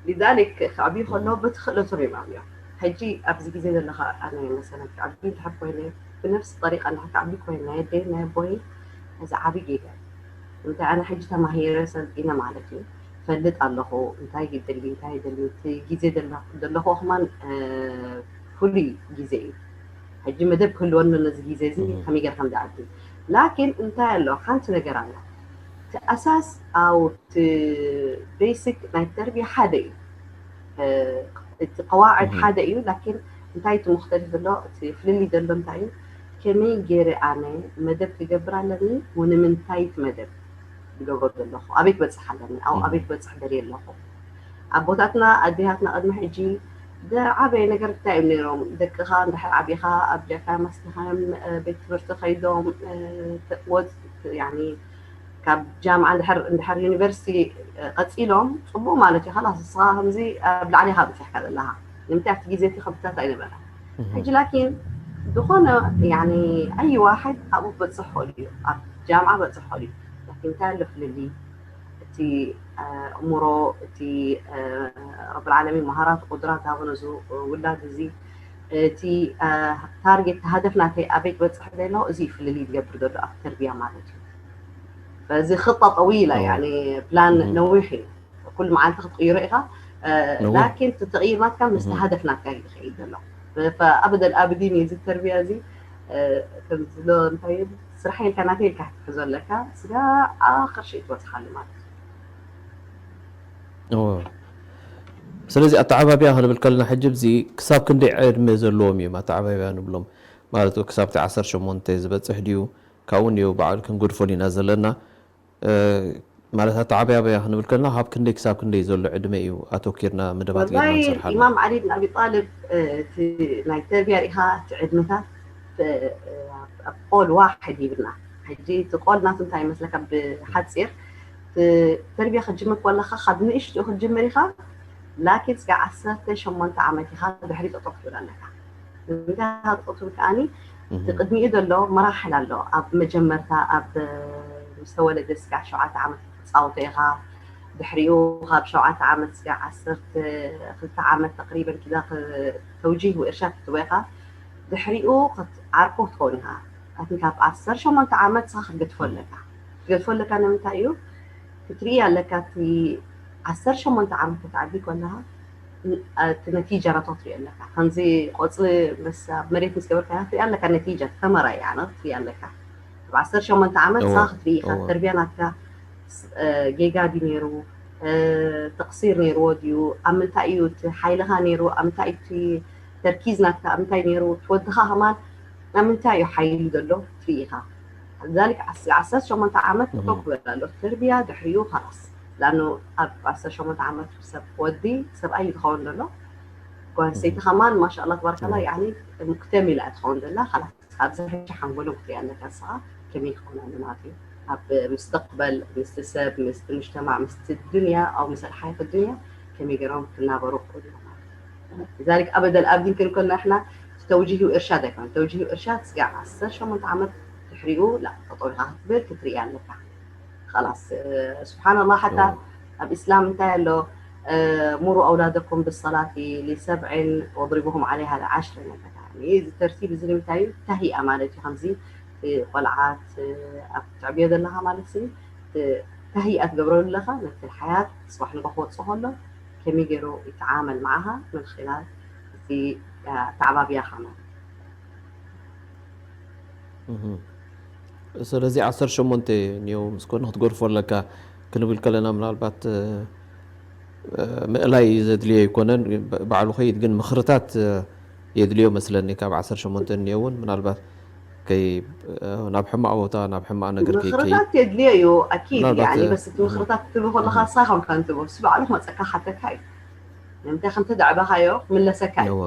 لذلك ክዓብዩ ከሎ በቲ ክእለቶም እዮም ዓብዮም። ሕጂ ኣብዚ ግዜ ዘለኻ ኣነ መሰለን ክዓቢ እንድሕር ኮይነ ብነፍሲ ጠሪቃ እንድሕር ክዓቢ ኮይነ ናይ ኣደይ ናይ ኣቦይ እዚ ዓብይ ጌጋ እዩ። እንታይ ኣነ ሕጂ ተማሂረ ሰልጢነ ማለት እዩ ፈልጥ ኣለኹ እንታይ ይደሊ እንታይ ይደሊ እቲ ግዜ ዘለኹ ከማን ፍሉይ ግዜ እዩ። ሕጂ መደብ ክህልወኒ ነዚ ግዜ እዚ ከመይ ገይረ ከም ዝዓቢ ላኪን እንታይ ኣሎ ሓንቲ ነገር ኣላ እቲ ኣሳስ ኣው እቲ ቤሲክ ናይ ተርቢያ ሓደ እዩ። እቲ ቀዋዕድ ሓደ እዩ ላኪን እንታይ እቲ ሙክተሊፍ ዘሎ እቲ ፍልልይ ዘሎ እንታይ እዩ ከመይ ገይረ ኣነ መደብ ክገብር ኣለኒ ወንምንታይ እቲ መደብ ዝገብሮ ዘለኹ ኣበይ ክበፅሕ ኣለኒ ኣብ ኣበይ ክበፅሕ ደልየ ኣለኹ ኣቦታትና ኣዴታትና ቅድሚ ሕጂ ዝዓበየ ነገር እንታይ እዮም ነይሮም ደቅኻ እንድሕር ዓቢኻ ኣብ ጃካ ማስቲኻዮም ቤት ትምህርቲ ከይዶም ወፅ ካብ ጃምዓ እንድሕር ዩኒቨርሲቲ ቀፂሎም ፅቡቅ ማለት እዩ ላስ ንስኻ ከምዚ ኣብ ላዕሊ ኢኻ በፂሕካ ዘለኻ ንምንታይ ኣብቲ ግዜ እቲ ከብድታት ኣይነበረ ሕጂ ላኪን ዝኾነ ኣይ ዋሕድ ኣብኡ ክበፅሕ ክእል እዩ ኣብ ጃምዓ በፅሕ ክእል እዩ ላኪን እንታይ ኣሎ ፍልልይ እቲ እምሮ እቲ ረብልዓለሚን መሃራት ቁድራት ሃቦ ነዚ ውላድ እዚ እቲ ታርጌት ሃደፍ ናተይ ኣበይ ክበፅሕ ዘሎ እዚ ፍልልይ ዝገብር ዘሎ ኣብ ተርቢያ ማለት እዩ በዚ ክጣ ጠዊላ ፕላን ነዊሕ እዩ ኩሉ መዓልቲ ክትቅይሮ ኢኻ ላኪን ተተቅይር ናትካ ምስ ሃደፍ ናትካ እዩ ዝኸይድ ዘሎ ኣበደል ኣብዲን እዩ እዚ ተርቢያ እዚ ከምዝብሎ እንታይ ስራሕ ኢልካ ናተይ ኢልካ ክትሕዞ ኣለካ ስጋ ኣክርሺ ትበፅሓሉ ማለት እዩ ስለዚ ኣተዓባብያ ክንብል ከለና ሕጂ እዚ ክሳብ ክንደይ ዕድመ ዘለዎም እዮም ኣተዓባብያ ንብሎም ማለት ክሳብ ዓሰርተ ሸሞንተ ዝበፅሕ ድዩ ካብኡ ንየው በዓል ክንጉድፈሉ ኢና ዘለና ማለት ኣተዓባብያ ክንብል ከለና ካብ ክንደይ ክሳብ ክንደይ ዘሎ ዕድመ እዩ ኣተኪርና መደባት ጌርና ንሰርሓሉ ኢማም ዓሊ ብን ኣቢ ጣልብ እቲ ናይ ተርቢያ ሪኢኻ እቲ ዕድመታት ኣብ ቆል ዋሕድ ይብልና ሕጂ እቲ ቆል ናቱ እንታይ ይመስለካ? ብሓፂር ተርቢያ ክትጅምር ከለካ ካብ ንእሽትኡ ክትጅምር ኢካ። ላኪን ስጋ ዓሰርተ ሸሞንተ ዓመት ኢካ ድሕሪ ጠጠው ክትብል ኣለካ። እንታይ ኢካ ጠጠው ትብል ከዓኒ እቲ ቅድሚኡ ዘሎ መራሕል ኣሎ። ኣብ መጀመርታ ኣብ ምስ ተወለደ ስጋ ሸውዓተ ዓመት ክትፃወቶ ኢካ። ድሕሪኡ ካብ ሸውዓተ ዓመት ስጋ ዓሰርተ ክልተ ዓመት ተቅሪበን ኪዳ ተውጂህ ወእርሻድ ክትወካ ድሕሪኡ ዓርኩ ክትከውን ኢካ። ኣትን ካብ ዓሰርተ ሸሞንተ ዓመት ስኻ ክትገድፎ ኣለካ። ክትገድፎ ኣለካ ንምንታይ እዩ? ክትርኢ ኣለካ እቲ ዓሰርተ ሸሞንተ ዓመት ክትዓቢ ከለካ እቲ ነቲጃ ናቶ ትርኢ ኣለካ። ከምዚ ቆፅሊ ምስ ኣብ መሬት ምስ ገበርካ ትርኢ ኣለካ ነቲጃ ተመራ ያነ ትርኢ ኣለካ። ኣብ ዓሰርተ ሸሞንተ ዓመት ስኻ ክትርኢ ኢካ። ተርቢያ ናትካ ጌጋ ድዩ ነይሩ? ተቕሲር ነይርዎ ድዩ? ኣብ ምንታይ እዩ እቲ ሓይልኻ ነይሩ? ኣብ ምንታይ እቲ ተርኪዝ ናትካ ኣብ ምንታይ ነይሩ? ትወድኻ ከማን ኣብ ምንታይ እዩ ሓይሉ ዘሎ ትርኢ ኢኻ። ዛሊክ ዓሰርተ ሸሞንተ ዓመት እኮ ክበላ ኣሎ ተርቢያ ድሕሪኡ ካላስ ላኑ ኣብ ዓሰርተ ሸሞንተ ዓመት ሰብ ወዲ ሰብኣይ ዝኸውን ዘሎ ጓል ሰይቲ ከማን ማሻላ ተባርካላ ያኒ ሙክተሚላ ትኸውን ዘላ ካላስ ኣብዚ ሕጂ ሓንጎሎም ክትሪኣ ኣለካ ንስኻ ከመይ ክኾን ኣሎ ማለት እዩ ኣብ ምስተቅበል ምስቲ ሰብ ምስቲ ሙጅተማዕ ምስቲ ዱንያ ኣው ምስ ኣልሓይክ ዱንያ ከመይ ገይሮም ክናበሩ ክኽእሉ እዮም ማለት እዩ ዛሊክ ኣበደል ኣብ ዲን ክንኮን ንሕና ተውጂህ እርሻድ ኣይኮነ ተውጂህ እርሻድ ስጋ ዓሰርተ ሸሞንተ ዓመት ድሕሪኡ ላ ጠጠው ኢኻ ክትብል ክትርኢ ኣለካ خلاص ስብሓን ኣላ ሓታ ኣብ ኢስላም እንታይ ኣሎ ሙሩ ኣውላደኩም ብሰላት ሊሰብዕን ወድሪቡሁም ዓለይሃ ልዓሽር ነበታ እዚ ተርቲብ እዚ ንምንታይ እዩ ተህይኣ ማለት እዩ ከምዚ ቆልዓት ኣብ ትዕብዮ ዘለካ ማለት ሲ ተህይኣ ትገብረሉ ኣለካ ነቲ ሓያት ፅባሕ ንጎ ክወፅእ ከሎ ከመይ ገይሩ ይተዓመል መዓኻ ምን ኺላል እቲ ተዓባብያኻ ማለት ስለዚ ዓሰርተ ሸሞንተ እኒኦ ምስ ኮነ ክትገድፎ ኣለካ ክንብል ከለና ምናልባት ምእላይ ዘድልዮ ኣይኮነን ባዕሉ ከይድ ግን ምኽርታት የድልዮ መስለኒ ካብ ዓሰርተ ሸሞንተ እኒኦ እውን ምናልባት ከይ ናብ ሕማቕ ቦታ ናብ ሕማቕ ነገር ከይ ከይ ምኽርታት የድልዮ እዩ ኣኪድ ምናልባት፣ ያኒ እ፣ በስ እቲ ምኽርታት ክትብሉ ከለካ ንስኻ ከም ከንትቦ ብስ ባዕሉ ክመፀካ ሓተካ እዩ ንምንታይ ከምተ ደዕበኻዮ ክምለሰካ እዩ እወ።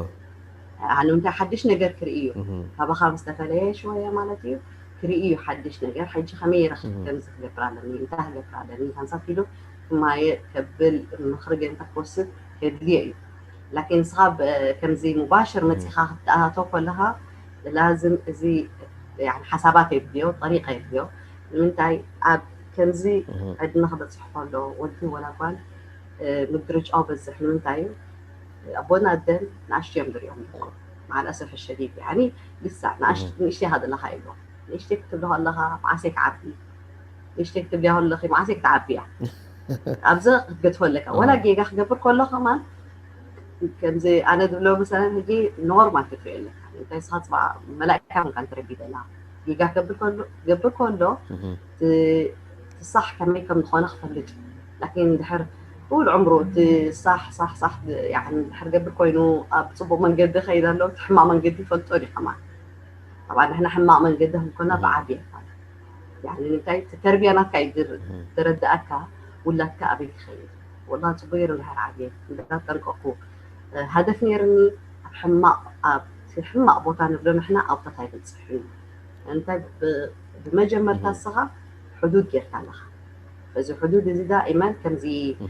ኣነ እንታይ ሓድሽ ነገር ክርኢ እዩ እህ፣ ካባኻ ምስ ተፈለየ ሽወያ ማለት እዩ ክርኢ እዩ ሓድሽ ነገር ሕጂ ከመይ ይረኽብ እህ፣ ከምዚ ክገብር ኣለኒ እንታይ ክገብር ኣለኒ ከምሳት ኢሉ ክማየ ከብል ምኽሪ ገንታ ክወስድ ከድልዮ እዩ ላኪን ንስኻ ብ- ከምዚ ሙባሽር እህ፣ መፂኻ ክትኣቶ ከለኻ ላዝም እዚ ያኒ ሓሳባት የድልዮ ጠሪቀ የድልዮ ንምንታይ ኣብ ከምዚ እህ፣ ዕድመ ክበፅሕ ከሎ ወዲ ወላ ጓል ምድርጫው በዝሕ ንምንታይ እዩ ኣቦና ኣደን ንኣሽቱ እዮም ዝሪኦም መዓል ኣሰፍ ሸዲድ ያኒ ልሳ ንእሽተይ ኢኻ ዘለኻ ይብሎ ንእሽተይ ክትብሎ ከለኻ መዓሰይ ክዓቢ ንእሽተይ ክትብልያ ከለኺ መዓሰይ ክትዓቢ እያ ኣብዚ ክትገድፎ ኣለካ ወላ ጌጋ ክገብር ከሎ ከማን ከምዚ ኣነ ዝብሎ መሰለን ሕጂ ኖርማል ክትሪኦ ኣለካ እንታይ ስኻ ፅባ መላእካ ምንካ ንትረቢ ዘላ ጌጋ ክገብር ከሎ ገብር ከሎ ትሳሕ ከመይ ከም ዝኾነ ክፈልጥ ላኪን ድሕር ኩሉ ዕምሩ እቲ ሳሕ ሳሕ ሳሕ ድሕር ገብር ኮይኑ ኣብ ፅቡቅ መንገዲ ከይድ ኣሎ እቲ ሕማቅ መንገዲ ይፈልጦ ድዩ ከማን ኣብ ንሕና ሕማቅ መንገዲ ክንኮና ብዓብየ ንምንታይ እቲ ተርቢያ ናትካ እዩ ዝረዳእካ ውላድካ ኣበይ ክኸይድ ወላ ፅቡቅ ይሩ ድሕር ዓብየ እንዳጠንቀቁ ሃደፍ ነይርኒ ኣብ ሕማቅ ኣብቲ ሕማቅ ቦታ ንብሎ ንሕና ኣብታት ኣይበፅሕ እዩ እንታይ ብመጀመርታ እስኻ ሕዱድ ጌርካ ኣለኻ እዚ ሕዱድ እዚ ዳኢመን ከምዚ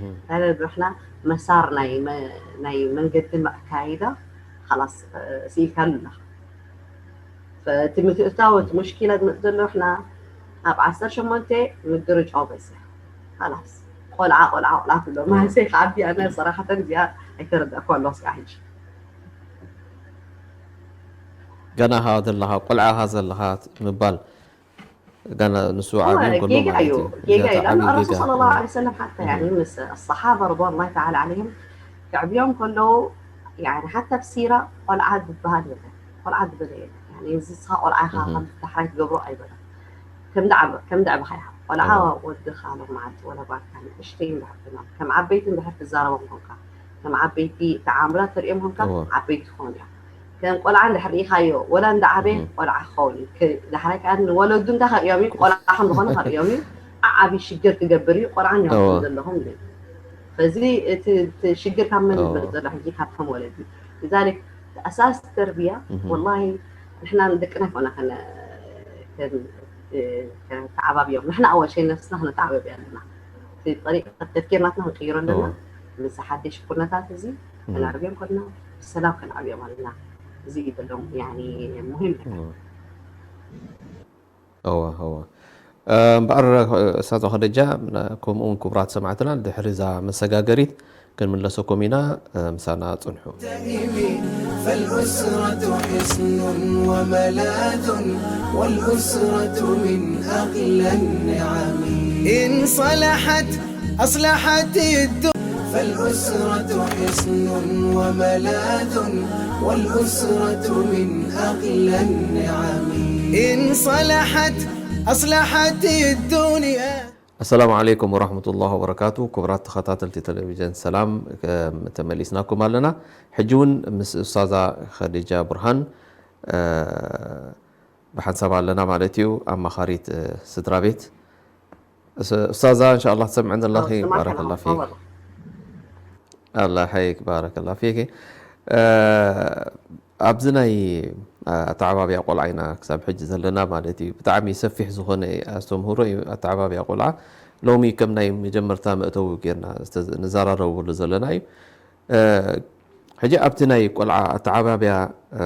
እንታይ ንብሎ ንሕና መሳር ናይ መንገዲ ኣካይዳ ላስ ስኢልካሉ ኣለኻ እቲ ምትእታው እቲ ሙሽኪላ ዝመፅ ዘሎ ንሕና ኣብ ዓሰርተ ሸሞንተ ምድርጫው በዝሕ ላስ ቆልዓ ቆልዓ ቆልዓ ትብሎ ማንሰይ ክዓቢ ኣነ ሰራሕተን እዚኣ ኣይተረዳእኳ ኣለኹ ስጋ ሕጂ ገና ኻ ዘለኻ ቆልዓ ኻ ዘለኻ ምባል ጋና ንሱ ዓብዩ ከሎ ጌጋ ማለት እዩ እዩ ጌጋ እዚኣ እዩ ዓብዩ ለኣነ ረሱል ጌጋ ስለ ላ ሰለም ሓታ ያኒ ምስ ኣሰሓባ ረضዋን ላ ተዓላ ዓለይህም ክዕብዮም ከለዉ ያኒ ሓታ ብሲራ ቆልዓ ዝበሃል የለን ቆልዓ ዝበለ የለን ያኒ እዚ ስኻ ቆልዓ ኢኻ ከም ዳሕራይ ትገብሮ ኣይበለን ከም ዳዕበ ከም ዳዕበኻ ኢኻ ቆልዓ እዎ። ወድኻ ሎማዓንቲ ወላ ጓልካ ንእሽተይ እንዳሕብና ከም ዓበይቲ እንድሕር ትዛረቦም ኮንካ ከም ዓበይቲ ተዓምራት ተሪኦም ኮንካ እዎ። ዓበይቲ ትኾኑ እዮም ከም ቆልዓ እንድሕር ርኢኻዮ ወላ እንዳዓበየ እህ። ቆልዓ ክኸውን እዩ ክ- ዳሕራይ ከዓ ንወለዱ እንታይ ከርእዮም እዩ ቆልዓ ከም ዝኾነ ከርእዮም እዩ ዓዓቢ ሽግር ክገብር እዩ ቆልዓ እዎ። ንያኹም ዘለኹም ይብል ፈዚ እቲ እቲ ሽግር ካብ መን እዎ። ዝመፅእ ዘሎ ሕጂ ካብቶም ወለዲ لذلك ኣሳስ ተርቢያ እህ። ወላሂ ንሕና ንደቅና ይኮና ከነ ከም ከተዓባብዮም፣ ንሕና ኣዋሸይ ነፍስና ክነተዓባብያ ኣለና። እቲ ጠሪቀት ተፍኪርናትና ክንቅይሮ ኣለና። ምስ ሓደሽ ኩነታት እዚ ከነዕብዮም ከለና ብሰላም ከነዕብዮም ኣለና። እዚ እዩ ዘለዎም ያኒ ሙሂም ነገር። እወ እወ። እምበኣር፣ እሳቶ ከደጃ፣ ከምኡ እውን ክቡራት ሰማዕትና፣ ድሕሪ እዛ መሰጋገሪት ክንምለሰኩም ኢና። ምሳና ጽንሑ። فالأسرة حصن وملاذ، والأسرة من أغلى النعم. إن صلحت أصلحت الدنيا. فالأسرة حصن وملاذ، والأسرة من أغلى النعم. إن صلحت أصلحت الدنيا. ኣሰላሙ ዓለይኩም ወራህመቱላሂ ወበረካቱ። ክቡራት ተኸታተልቲ ቴሌቪዥን ሰላም፣ ከም ተመሊስናኩም ኣለና። ሕጂ እውን ምስ ኡስታዛ ኸዲጃ ቡርሃን፣ እ፣ ብሓንሳብ ኣለና ማለት እዩ፣ ኣማኻሪት፣ እ፣ ስድራ ቤት። እስ-፣ ኡስታዛ፣ እንሻኣላህ ትሰምዕን ዘለኺ፣ ሰማዕካ ባረከላ ኣለኹ። ፊክ። ተፈضل። ኣላ ሓይክ፣ ባረከላ ፊክ። እ፣ ኣብዚ ናይ፣ እ፣ ኣተዓባብያ ቆልዓ ኢና ክሳብ ሕጂ ዘለና ማለት እዩ። ብጣዕሚ ሰፊሕ ዝኾነ ኣስተምህሮ እዩ ኣተዓባብያ ቆልዓ። ሎሚ ከም ናይ መጀመርታ መእተዊ ጌርና ዝተዝ-፣ ንዘራረበሉ ዘለና እዩ። እ፣ ሕጂ ኣብቲ ናይ ቆልዓ ኣተዓባብያ፣ እ፣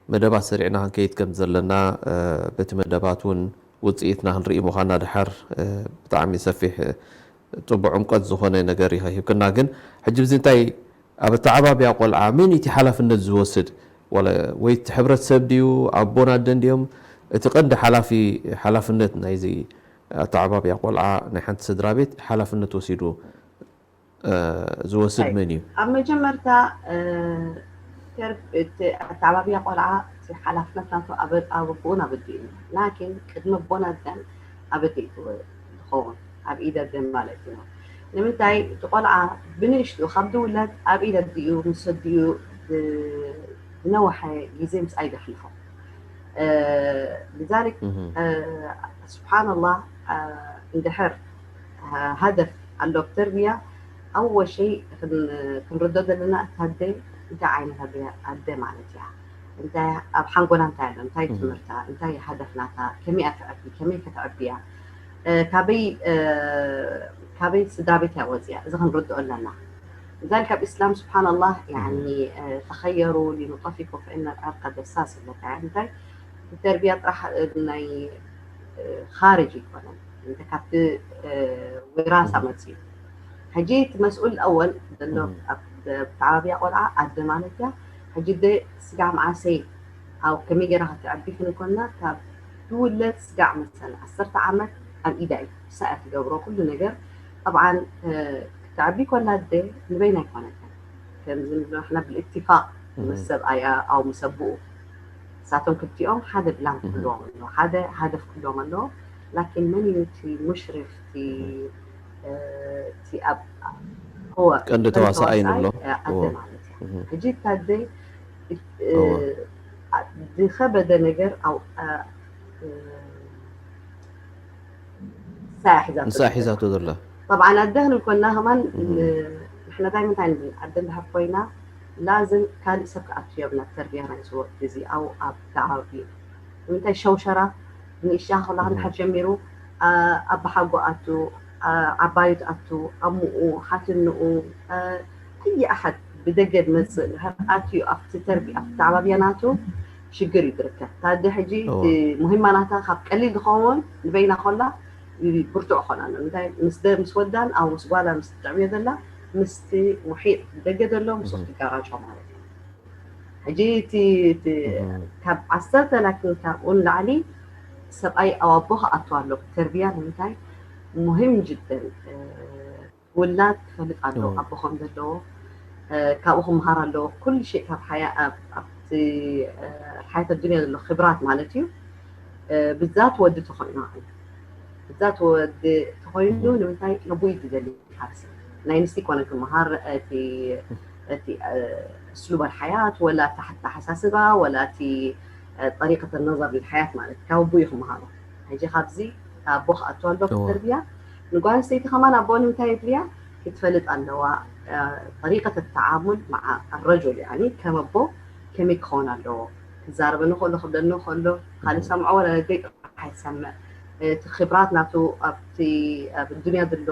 መደባት ሰሪዕና ክንከይድ ከም ዘለና፣ እ፣ በቲ መደባት እውን ውፅኢትና ክንርኢ ምዃንና ድሓር፣ እ፣ ብጣዕሚ ሰፊሕ፣ እ፣ ፅቡቅ ዕምቆት ዝኾነ ነገር ኢኻ ሂብክና። ግን ሕጂ ብዚ እንታይ ኣብ ኣተዓባብያ ቆልዓ መን እቲ ሓላፍነት ዝወስድ? ዋላ ወይ እቲ ሕብረተሰብ ድዩ? ኣቦን ኣደን ድዮም? እቲ ቀንዲ ሓላፊ፣ ሓላፍነት ናይዚ ኣተዓባብያ ቆልዓ ናይ ሓንቲ ስድራ ቤት ሓላፍነት ወሲዱ፣ እ፣ ዝወስድ ኣይ፣ መን እዩ? ኣብ መጀመርታ፣ እ፣ ተር-፣ እቲ ኣተዓባብያ ቆልዓ እቲ ሓላፍነት ናቱ ኣብ፣ ኣብ ኣቦኡን ኣብ ኣዲኡን እዩ። ላኪን ቅድሚ ኣቦን ኣደን ኣብ ኣዲኡ ትወ-፣ ትኸውን፣ ኣብ ኢድ ኣደ ማለት እዩ። ንምንታይ? እቲ ቆልዓ ብንእሽቱ ካብ ዝውለድ ኣብ ኢድ ኣዲኡ ምስ ኣዲኡ ዝ-፣ ዝነውሐ ግዜ ምስኣ እዩ ዘሕልፎ። እ፣ لذلك፣ እህ። እ፣ ስብሓንላህ፣ እ፣ እንድሕር፣ እ፣ ሃደፍ ኣሎ ብተርቢያ፣ ኣወል ሸይ ክን-፣ ክንርዶ ዘለና እታ ኣደ እንታይ ዓይነት ኣደ፣ ኣደ ማለት እያ፣ እንታይ ኣብ ሓንጎላ እንታይ ኣሎ፣ እንታይ እህ። ትምህርታ፣ እንታይ ሃደፍ ናታ፣ ከመይ እያ ትዕቢ፣ ከመይ ከተዕቢ እያ፣ እ፣ ካበይ፣ እ፣ ካበይ ስድራ ቤት እያ ወፅያ፣ እዚ ክንርድኦ ኣለና። لذلك ኣብ ኢስላም ስብሓንላህ ያኒ፣ እ፣ ተኸየሩ ሊኑጠፊኩም ፈኢነ ልዐርቀ ደሳስ ይብለካ። እንታይ ተርቢያ ጥራሕ፣ እ፣ ናይ፣ እ፣ ኻርጅ ኣይኮነን፣ እንተ ካብቲ፣ እ፣ ዊራሳ መፅዩ። ሕጂ እቲ መስኡል ኣወል ዘሎ ኣብ ተዓባብያ ቆልዓ ኣደ ማለት እያ። ሕጂ ደ ስጋዕ መዓሰይ ኣብ ከመይ ገይራ ከተዕቢ ክንኮና ካብ ትውለድ ስጋዕ መሰል ዓሰርተ ዓመት ኣብ ኢዳ እዩ። ንሳ እያ ትገብሮ ኩሉ ነገር። ጠብዓን፣ እ፣ ክትዓቢ ኮላ ኣደ ንበይና ኣይኮነትን። ከምዚ ንብሎ ንሕና ብልእትፋቅ ምስ ሰብኣያ ኣው ምስ ኣቦኡ። ንሳቶም ክልቲኦም ሓደ ፕላን ክህልዎም ኣለዎ፣ ሓደ ሃደፍ ክህልዎም ኣለዎ። ላኪን መን እዩ እቲ ሙሽሪፍ፣ እቲ፣ እ፣ እቲ ኣብ፣ هو ቀንዲ ቀንዲ ተዋሳኣይ ተዋሳኣይ፣ ንብሎ። እ፣ ኣደ እዎ። ማለት እያ። እህ። ሕጂ እታ ኣደ፣ እ፣ እዎ። ኣ-፣ ዝኸበደ ነገር ኣብ፣ ኣ-፣ እ፣ ንሳ እያ ሒዛቶ ንሳ ዘላ። ሒዛቶ ዘላ። ጠብዓን ኣደ ክንብል ኮና ከማን፣ እህ። ን-፣ ንሕና ዳይመን እንታይ ንብል? ኣደ እንድሕር ኮይና ላዝም ካልእ ሰብ ክኣቱ የብላ ተርቢያ ናይ እዚ ወቅቲ እዚ፣ ኣው ኣብ ተዓባቢ። ንምንታይ ሸውሸራ ንእሽታ ከላ እህ። እንድሕር ጀሚሩ፣ ኣ-፣ ኣባሓጎ ኣቱ፣ ኣ-፣ ዓባዩ ትኣቱ፣ ኣሙኡ፣ ሓትንኡ፣ ኣ-፣ ኣይ ኣሓድ ብደገ ዝመጽእ እንድሕር ኣትዩ ኣብቲ ተርቢ-፣ ኣብቲ ተዓባብያ ናቱ ሽግር እዩ ዝርከብ። እታ ኣደ ሕጂ እቲ እዎ። ሙሂማ ናታ ካብ ቀሊል ዝኸውን ንበይና ኮላ ብርቱዕ ኾና ኣሎ። እንታይ ምስ ደ-፣ ምስ ወዳን ኣብ ምስ ጓላ ምስ ትዕብዮ ዘላ ምስቲ ሙሒጥ ደገ ዘሎ ምስ እህ። ወቅቲ ጋራጆ ማለት እዩ። ሕጂ እቲ፣ እቲ እህ። ካብ ዓሰርተ ላኪን ካብኡ ንላዕሊ ሰብኣይ ኣብ ኣቦ ክኣቱ ኣሎ። ተርቢያ ንምንታይ ሙሂም ጅደን፣ እ፣ ውላድ ክፈልጥ ኣለዎ፣ እዎ። ኣቦ ከም ዘለዎ፣ እ፣ ካብኡ ክምሃር ኣለዎ። ኩሉ ሸይ ካብ ሓያ-፣ ኣብ-፣ ኣብቲ፣ እ፣ ሓያት ኣዱንያ ዘሎ ክብራት ማለት እዩ። እ፣ ብዛት ወዲ ተኾይኑ፣ ብዛት ወዲ ተኾይኑ እዎ። ንምንታይ ነቦይ ዝደሊ ሓብሲ ናይ ንስቲ ኮነ ክምሃር እቲ፣ እቲ፣ እ፣ እስሉብ ኣልሓያት ወላ እቲ ኣተሓሳስባ ወላ እቲ፣ እ፣ ጠሪቀት ነዘር ልሓያት ማለት ካብ ኣቦ እዩ ክምሃሮ። ሕጂ ካብዚ ኣቦ ክኣቱ ኣሎ እዎ። ተርቢያ ንጓል ኣንስተይቲ ከማን ኣቦ ንምንታይ የድልያ ክትፈልጥ ኣለዋ። እ፣ ጠሪቀት ተዓሙል መዓ ረጁል ያኒ ከም ኣቦ ከመይ ክኸውን ኣለዎ ክዛረበኒ ከሎ ክብለኒ ከሎ ካልእ እዎ። ሰምዖ ወላ ነደይ ጥራሕ ትሰምዕ። እቲ ክብራት ናቱ ኣብቲ ኣብ ዱንያ ዘሎ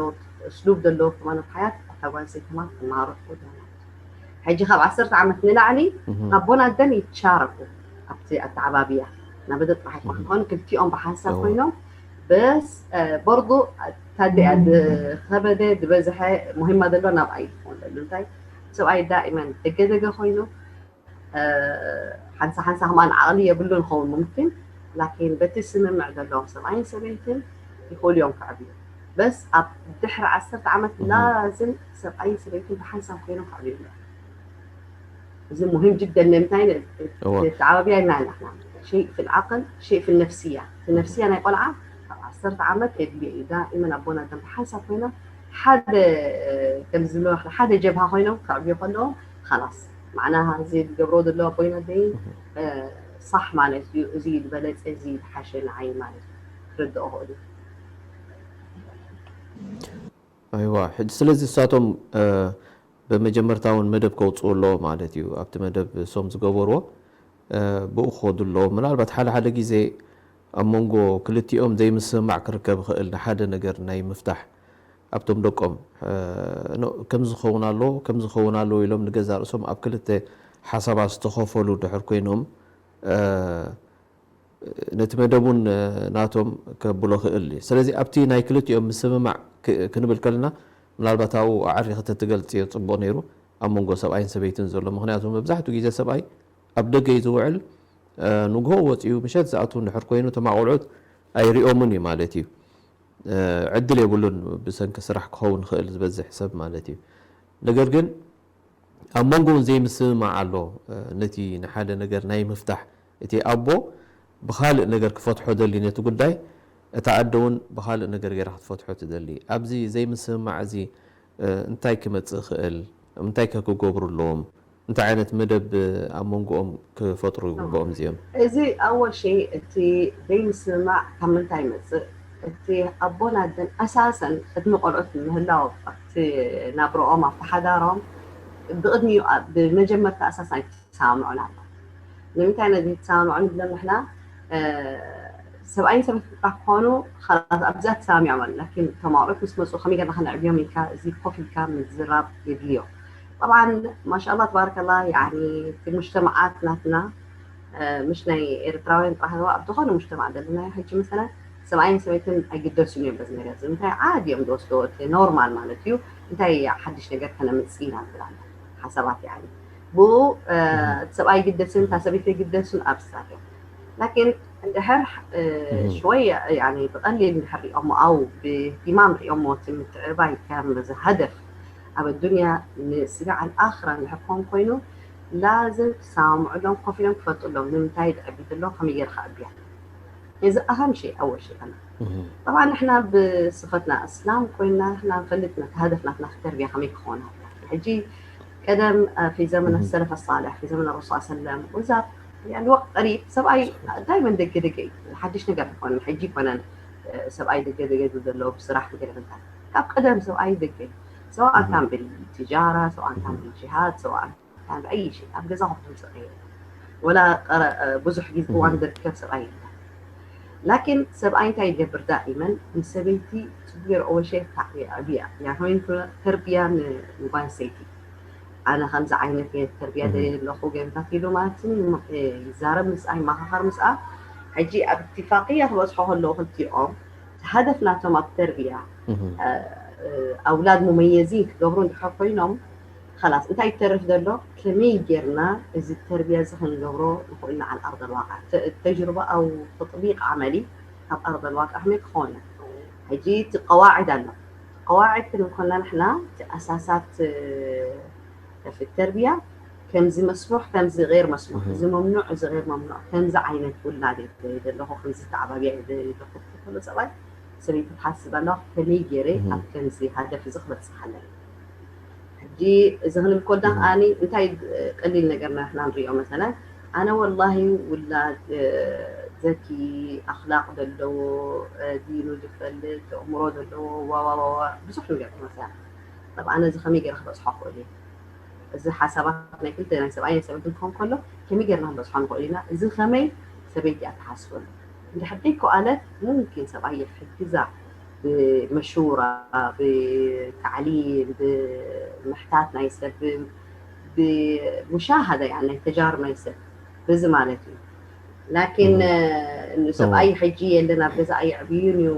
እስሉብ ዘሎ ከማን ሓያት ኣብታ ጓል ኣንስተይቲ ከማን ትመሃሮ ትኸውድ ማለት እዩ። ሕጂ ካብ ዓሰርተ ዓመት ንላዕሊ ኣቦን ኣደን ይቻረኩ ኣብቲ ኣተዓባብያ። ናብ ኣደ ጥራሕ ኣይኮነ ክልቲኦም ብሓንሳብ ኮይኖም በስ በርዱ ታዲያ ዝኸበደ ዝበዝሐ ሙሂማ ዘሎ ናብኣ እዩ ዝኸውን ዘሎ። እንታይ ሰብኣይ ዳኢመን ደገ ደገ ኮይኑ ሓንሳ ሓንሳ ከማን ዓቕሊ የብሉን ይኸውን ሙምኪን ላኪን በቲ ስምምዕ ዘለዎም ሰብኣይን ሰበይትን ይኽእሉ እዮም ከዕብዩ። በስ ኣብ ድሕሪ ዓሰርተ ዓመት ላዝም ሰብኣይን ሰበይትን ብሓንሳብ ኮይኖም ከዕብዩ ኣለዎም። እዚ ሙሂም ጅደን ንምንታይ ተዓባቢያ ኢና ኣለና ሸይ ፊ ልዓቅል ሸይ ፊ ነፍስያ እቲ ነፍስያ ናይ ቆልዓ ካብ ዓሰርተ ዓመት የድልዮ እዩ። ዳኢመን ኣቦን ኣደን ብሓንሳብ ኮይኖም ሓደ ከም ዝብሎ ሓደ ጀብሃ ኮይኖም ከዕብዩ ከለዎም ኻላስ ማዕና እዚ ዝገብሮ ዘሎ ኣቦይን ኣደይን ሳሕ ማለት እዩ። እዚ ዝበለፀ እዚ ዝሓሸ ንዓይ ማለት እዩ ክርድኦ ክእሉ። ኣይዋ ሕጂ ስለዚ እሳቶም ብመጀመርታ እውን መደብ ከውፅኡ ኣለዎ ማለት እዩ። ኣብቲ መደብ እሶም ዝገበርዎ ብኡ ክኸዱ ኣለዎ። ምናልባት ሓደ ሓደ ግዜ ኣብ መንጎ ክልቲኦም ዘይምስምማዕ ክርከብ ይኽእል ንሓደ ነገር ናይ ምፍታሕ ኣብቶም ደቆም ከምዚ ክኸውን ኣለዎ ከምዚ ክኸውን ኣለዎ ኢሎም ንገዛ ርእሶም ኣብ ክልተ ሓሳባት ዝተኸፈሉ ድሕር ኮይኖም ነቲ መደብ እውን ናቶም ከብሎ ክእል እዩ። ስለዚ ኣብቲ ናይ ክልቲኦም ምስምማዕ ክንብል ከለና ምናልባት ኣብኡ ኣዕሪኺ ተትገልፅዮ ፅቡቕ ነይሩ ኣብ መንጎ ሰብኣይን ሰበይትን ዘሎ። ምክንያቱ መብዛሕትኡ ግዜ ሰብኣይ ኣብ ደገ እዩ ዝውዕል፣ ንግሆ ወፂኡ ምሸት ዝኣትው እንድሕር ኮይኑ እቶም ኣቆልዑት ኣይሪኦምን እዩ ማለት እዩ። ዕድል የብሉን ብሰንኪ ስራሕ ክኸውን ይኽእል ዝበዝሕ ሰብ ማለት እዩ። ነገር ግን ኣብ መንጎ እውን ዘይምስምማዕ ኣሎ። ነቲ ንሓደ ነገር ናይ ምፍታሕ እቲ ኣቦ ብኻልእ ነገር ክፈትሖ ደሊ ነቲ ጉዳይ፣ እታ ኣደ እውን ብኻልእ ነገር ገይራ ክትፈትሖ ትደሊ። ኣብዚ ዘይምስምማዕ እዚ እንታይ ክመፅእ ይኽእል? እንታይ ከ ክገብሩ ኣለዎም? እንታይ ዓይነት መደብ ኣብ መንጎኦም ክፈጥሩ ይግብኦም እዚኦም? እዚ ኣወል ሸይ እቲ ዘይምስምማዕ ካብ ምንታይ ይመፅእ? እቲ ኣቦን ኣደን ኣሳሰን ቅድሚ ቆልዑት ምህላው ኣብቲ ናብረኦም ኣብቲ ሓዳሮም ብቅድሚኡ ብመጀመርታ ኣሳስ ኣይተሰማምዑን ኣሎ። ንምንታይ ነዚ ተሰማምዑ ንብሎም ንሕና ሰብኣይን ሰበይትን ጥራሕ ክኾኑ ኻላስ ኣብዚኣ ተሰማሚዖም ኣሎ ላኪን እቶም ኣቑሑት ምስ መፁ ከመይ ገርና ከነዕብዮም ኢልካ እዚ ኮፍ ኢልካ ምዝራብ የድልዮ። ጠብዓን ማሻላ ተባረከላ ያኒ እቲ ሙጅተማዓት ናትና ምሽ ናይ ኤርትራውያን ጥራሕ ኣብ ዝኾነ ሙጅተማዕ ዘለና ሕጂ መሰላ ሰብኣይን ሰበይትን ኣይግደሱን እዮም በዚ ነገር እዚ እንታይ ዓዲ እዮም ዝወስዶ እቲ ኖርማል ማለት እዩ። እንታይ ሓድሽ ነገር ከነምፅእ ኢና ንብል ኣለና ሓሳባት ያኒ ብኡ እቲ ሰብኣይ ይግደስን እታ ሰበይቲ ኣይግደሱን ኣብስታት እዮም። ላኪን እንድሕር ሽወይ ብቐሊል እንድሕር ሪኦሞ ኣው ብእህቲማም ሪኦሞ እቲ ምትዕርባይ ከም እዚ ሃደፍ ኣብ ኣዱንያ ንስጋዕ ኣልኣኽራ እንድሕር ክኾን ኮይኑ ላዝም ክሰማምዑሎም ኮፍ ኢሎም ክፈልጡ ኣለዎም ንምንታይ ድዕቢ ዘሎ ከመይ ገይረ ከዕብያ እዚ ኣሃም ሸይ ኣወል ሸይ ኣና ጠብዓ ንሕና ብስፈትና እስላም ኮይና ንሕና ንፈልጥ ነቲ ሃደፍ ናትና ተርቢያ ከመይ ክኾን ኣለዎ ሕጂ ቀደም في زمن السلف الصالح في زمن الرسول صلى الله عليه وسلم وزاب يعني وقت قريب ሰብኣይ ዳይመን ደገ ደገ እዩ ሓድሽ ነገር ኣይኮነን ሕጂ ይኮነን ሰብኣይ ደገ ደገ ዝብል ዘለዎ ብስራሕ ገለ ምንታይ ካብ ቀደም ሰብኣይ ደገ እዩ ሰዋእ ካን ብትጃራ ሰዋእ ካን ብጅሃድ ሰዋእ ካን ብኣይ ሸይ ኣብ ገዛ ኮፍ ዝብል ሰብኣይ የለን ወላ ብዙሕ ግዜ እዋን ዝርከብ ሰብኣይ የለን ላኪን ሰብኣይ እንታይ ይገብር ዳኢመን ንሰበይቲ ፅቡቅ ገይሩ ኣወሸ የዕብያ ያሆይን ተርቢያ ንጓል ሰይቲ ኣነ ከምዚ ዓይነት ተርቢያ ደልየ ኣለኹ ገምታት ኢሉ ማለት ይዛረብ ምስኣ ይመኻኸር ምስኣ ሕጂ ኣብ እትፋቅያ ክበፅሖ ከለዉ ክልቲኦም ሃደፍ ናቶም ኣብ ተርቢያ ኣውላድ ሙመየዚን ክገብሩ እንድሕር ኮይኖም ላስ እንታይ ይተርፍ ዘሎ ከመይ ጌርና እዚ ተርቢያ እዚ ክንገብሮ ንኽእልና ዓል ኣርض الواقع ተጅርባ ኣው ተጥቢቅ ዓመሊ ካብ ኣርض الواقع ከመይ ክኾነ ሕጂ እቲ ቀዋዕድ ኣሎ ቀዋዕድ ክንብል ከለና ንሕና እቲ ኣሳሳት في التربية ከምዚ መስሙሕ ከምዚ غير መስሙሕ እዚ መምኑዕ እዚ غير መምኑዕ ከምዚ ዓይነት ውላድ እየ ዘለኹ ከምዚ ተዓባብያ እየ ዘለኹ ከሎ ሰብኣይ ሰበይቲ ትሓስብ ኣለዋ ከመይ ገይረ ኣብ ከምዚ ሃደፍ እዚ ክበፅሕ ኣለኒ ሕጂ እዚ ክንብል ኮልና ከዓኒ እንታይ ቀሊል ነገር ናትና ንሪኦ መሰለን ኣነ ወላሂ ውላድ ዘኪ ኣኽላቕ ዘለዎ ዲኑ ዝፈልጥ ኣእምሮ ዘለዎ ዋዋዋዋ ብዙሕ ነገር መሰላ ጠብዓ ነዚ ከመይ ገይረ ክበፅሖ ክእል እየ እዚ ሓሳባት ናይ ክልተ ናይ ሰብኣይ ናይ ሰበይትን ክኾን ከሎ ከመይ ገይርና ክንበፅሖ ንኽእል ኢና እዚ ከመይ ሰበይቲ እያ ትሓስበሉ እንድሕር ደይከኣለት ሙምኪን ሰብኣይ ይሕግዛ ብመሹራ፣ ብታዕሊም፣ ብምሕታት ናይ ሰብ፣ ብሙሻሃዳ፣ ያ ናይ ተጃርብ ናይ ሰብ፣ በዚ ማለት እዩ። ላኪን ንሰብኣይ ሕጂ የለን ኣብ ገዛ ኣየዕብዩን እዩ።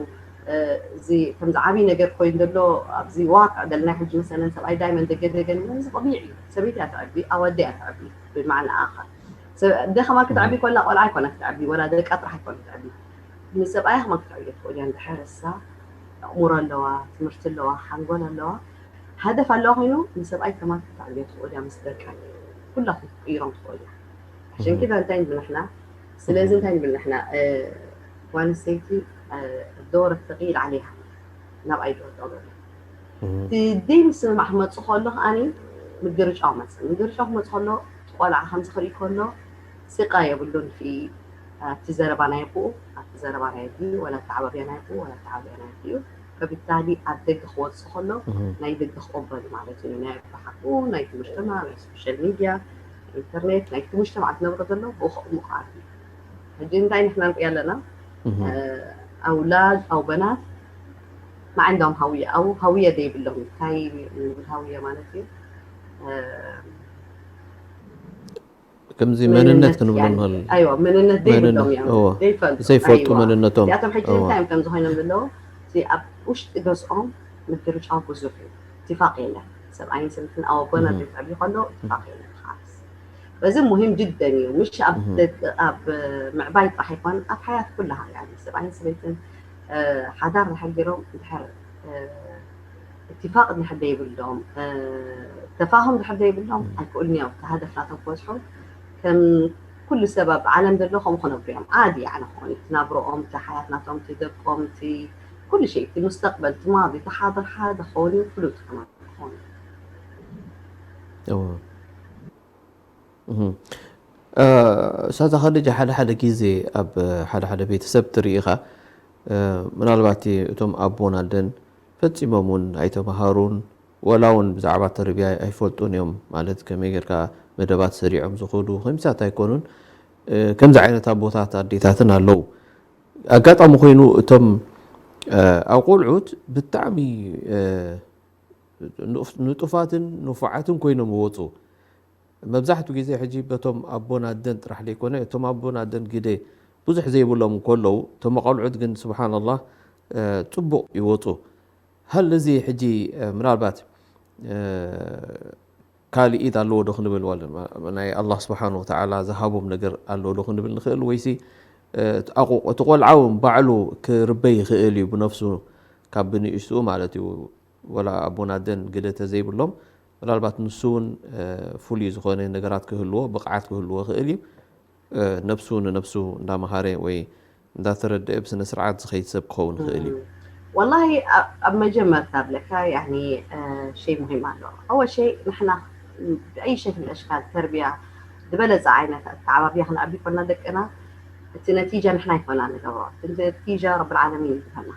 እዚ ከምዚ ዓብዪ ነገር ኮይኑ ዘሎ ኣብዚ ዋቅዕ ዘለና ሕጂ መሰለን ሰብኣይ ዳይመን ደገ ደገ ንብሎ፣ እዚ ጠቢዒ እዩ። ሰበይቲ እያ ተዕቢ፣ ኣወዲ እያ ተዕቢ። ብማዕና ኣኸ ደኸማ ክትዕቢ ኮላ ቆልዓ ኣይኮነ ክትዕቢ፣ ወላ ደቃ ጥራሕ ኣይኮነ ክትዕቢ። ንሰብኣያ ከማን ክትዕብዮ ትኽእል እያ፣ እንድሕር እሳ ኣእምሮ ኣለዋ፣ ትምህርቲ ኣለዋ፣ ሓንጎል ኣለዋ፣ ሃደፍ ኣለዋ ኮይኑ፣ ንሰብኣይ ከማን ክትዕብዮ ትኽእል እያ። ምስ ደቃ ኩላኹም ክትቅይሮም ትኽእል እያ። عشان كده እንታይ ንብል ንሕና፣ ስለዚ እንታይ ንብል ንሕና፣ ጓል ኣንስተይቲ ዶር ተቂል ዓለይሃ፣ ናብኣ እዩ ዝወድቕ ዘሎ። እቲ ደይ ምስምማዕ ክመፅእ ከሎ ከዓኒ ምግርጫው መፅእ። ምግርጫው ክመፅእ ከሎ እቲ ቆልዓ ከምዚ ክርኢ ከሎ ስቃ የብሉን። እቲ ኣብቲ ዘረባ ናይ ኣቦኡ፣ ኣብቲ ዘረባ ናይ ኣዲኡ፣ ወላ ኣተዓባብያ ናይ ኣቦኡ፣ ወላ ኣተዓባብያ ናይ ኣዲኡ። ፈብታሊ ኣብ ደገ ክወፅእ ከሎ ናይ ደገ ክቕበሉ ማለት እዩ። ናይ ብሓቁ ናይ ትምህርትና፣ ናይ ሶሻል ሚድያ፣ ኢንተርኔት፣ ናይ ትምህርቲ መዓት ነብሮ ዘሎ ብኡ ከቕሙ ክኣሉ። ሕጂ እንታይ ንሕና ንሪኢ ኣለና? ኣውላድ ኣው በናት ما عندهم هوية أو هوية ዘይብሎም። እንታይ ንብል ሃውየ ማለት እዩ? ከምዚ መንነት ክንብሎ ንኽእል። ኣይዋ መንነት ዘይብሎም እዮም። ዘይፈልጡ መንነቶም። እዚኣቶም ሕጂ እንታይ እዮም ከምዚ ኮይኖም ዘለዉ? እቲ ኣብ ውሽጢ ገዝኦም ምድርጫው ብዙሕ እዩ። ትፋቅ የለን። ሰብኣይን ሰበይትን ኣብ ኣቦና ዘይትዕብዩ ከሎ ትፋቅ የለን። በዚ ሙሂም ጅደን እዩ። ምሽ ኣብ ምዕባይ ጥራሕ ኣይኮን ኣብ ሓያት ኩላሃ ሰብኣይን ሰበይትን ሓዳር ተሓጊሮም ድሕር اتفاق ድሕር ዘይብሎም፣ ተፋሁም ድሕር ዘይብሎም ኣይክእሉን እዮም። እቲ ሃደፍ ናቶም ክበፅሑ ከም ኩሉ ሰብ ኣብ ዓለም ዘሎ ከምኡ ክነብሩ እዮም። ዓዲ ኣነ ክኾኑ እቲ ናብርኦም፣ እቲ ሓያት ናቶም፣ እቲ ደቆም፣ እቲ ኩሉ ሸይ፣ እቲ ሙስተቅበል፣ እቲ ማዲ፣ እቲ ሓድር ሓደ ክኾኑ እዩ። ፍሉጥ ከማን ክኾኑ እዩ። እዎ። እህ። እ፣ ስታዝ ኻልድ ሓደ ሓደ ግዜ ኣብ ሓደ ሓደ ቤተሰብ ትርኢ ኢኻ፣ እ፣ ምናልባት እቶም ኣቦን ኣደን ፈጺሞም እውን ኣይተምሃሩን፣ ወላ እውን ብዛዕባ ተርቢያ ኣይፈልጡን እዮም። ማለት ከመይ ጌርካ መደባት ሰሪዖም ዝኸዱ ከምሲታት ኣይኮኑን። እ፣ ከምዚ ዓይነት ኣቦታት ኣዴታትን ኣለዉ። ኣጋጣሚ ኮይኑ እቶም፣ እ፣ ኣብ ቆልዑት ብጣዕሚ፣ እ፣ ንጡፍ-፣ ንጡፋትን ንፉዓትን ኮይኖም ይወፁ። መብዛሕትኡ ግዜ ሕጂ በቶም ኣቦን ኣደን ጥራሕ ዘይኮነ፣ እቶም ኣቦን ኣደን ግደ ብዙሕ ዘይብሎም እንከለዉ፣ እቶም ቆልዑት ግን ስብሓንላህ፣ እ፣ ፅቡቕ ይወፁ። ሃል እዚ ሕጂ፣ እ፣ ምናልባት፣ እ፣ ካልእ ኢድ ኣለዎ ዶ ክንብል፣ ዋላ ናይ ኣላህ ስብሓን ወተዓላ ዝሃቦም ነገር ኣለዎ ዶ ክንብል ንኽእል? ወይሲ፣ እ፣ እቲ ኣቑ-፣ እቲ ቆልዓ እውን ባዕሉ ክርበ ይኽእል እዩ ብነፍሱ፣ ካብ ብንእሽትኡ ማለት እዩ። ወላ ኣቦን ኣደን ግደ ተዘይብሎም፣ ምናልባት ንሱ እውን፣ እ፣ ፍሉይ ዝኾነ ነገራት ክህልዎ፣ ብቕዓት ክህልዎ ይኽእል እዩ። እ፣ ነብሱ ንነብሱ እንዳመሃረ ወይ እንዳተረደአ ብስነ ስርዓት ዝኸይድ ሰብ ክኸውን ይኽእል እዩ። ወላሂ ኣብ፣ ኣብ መጀመርታ ብለካ ያኒ፣ እ፣ ሸይ ሙሂም ኣሎ። ኣወል ሸይ ንሕና ብኣይ ሸክል ኣሽካል ተርቢያ ዝበለጸ ዓይነት ኣተዓባብያ ክነዕቢ ኮና ደቅና፣ እቲ ነቲጃ ንሕና ኣይኮና ንገብሮ። እቲ ነቲጃ ረብል ዓለሚን እዩ ዝህበና።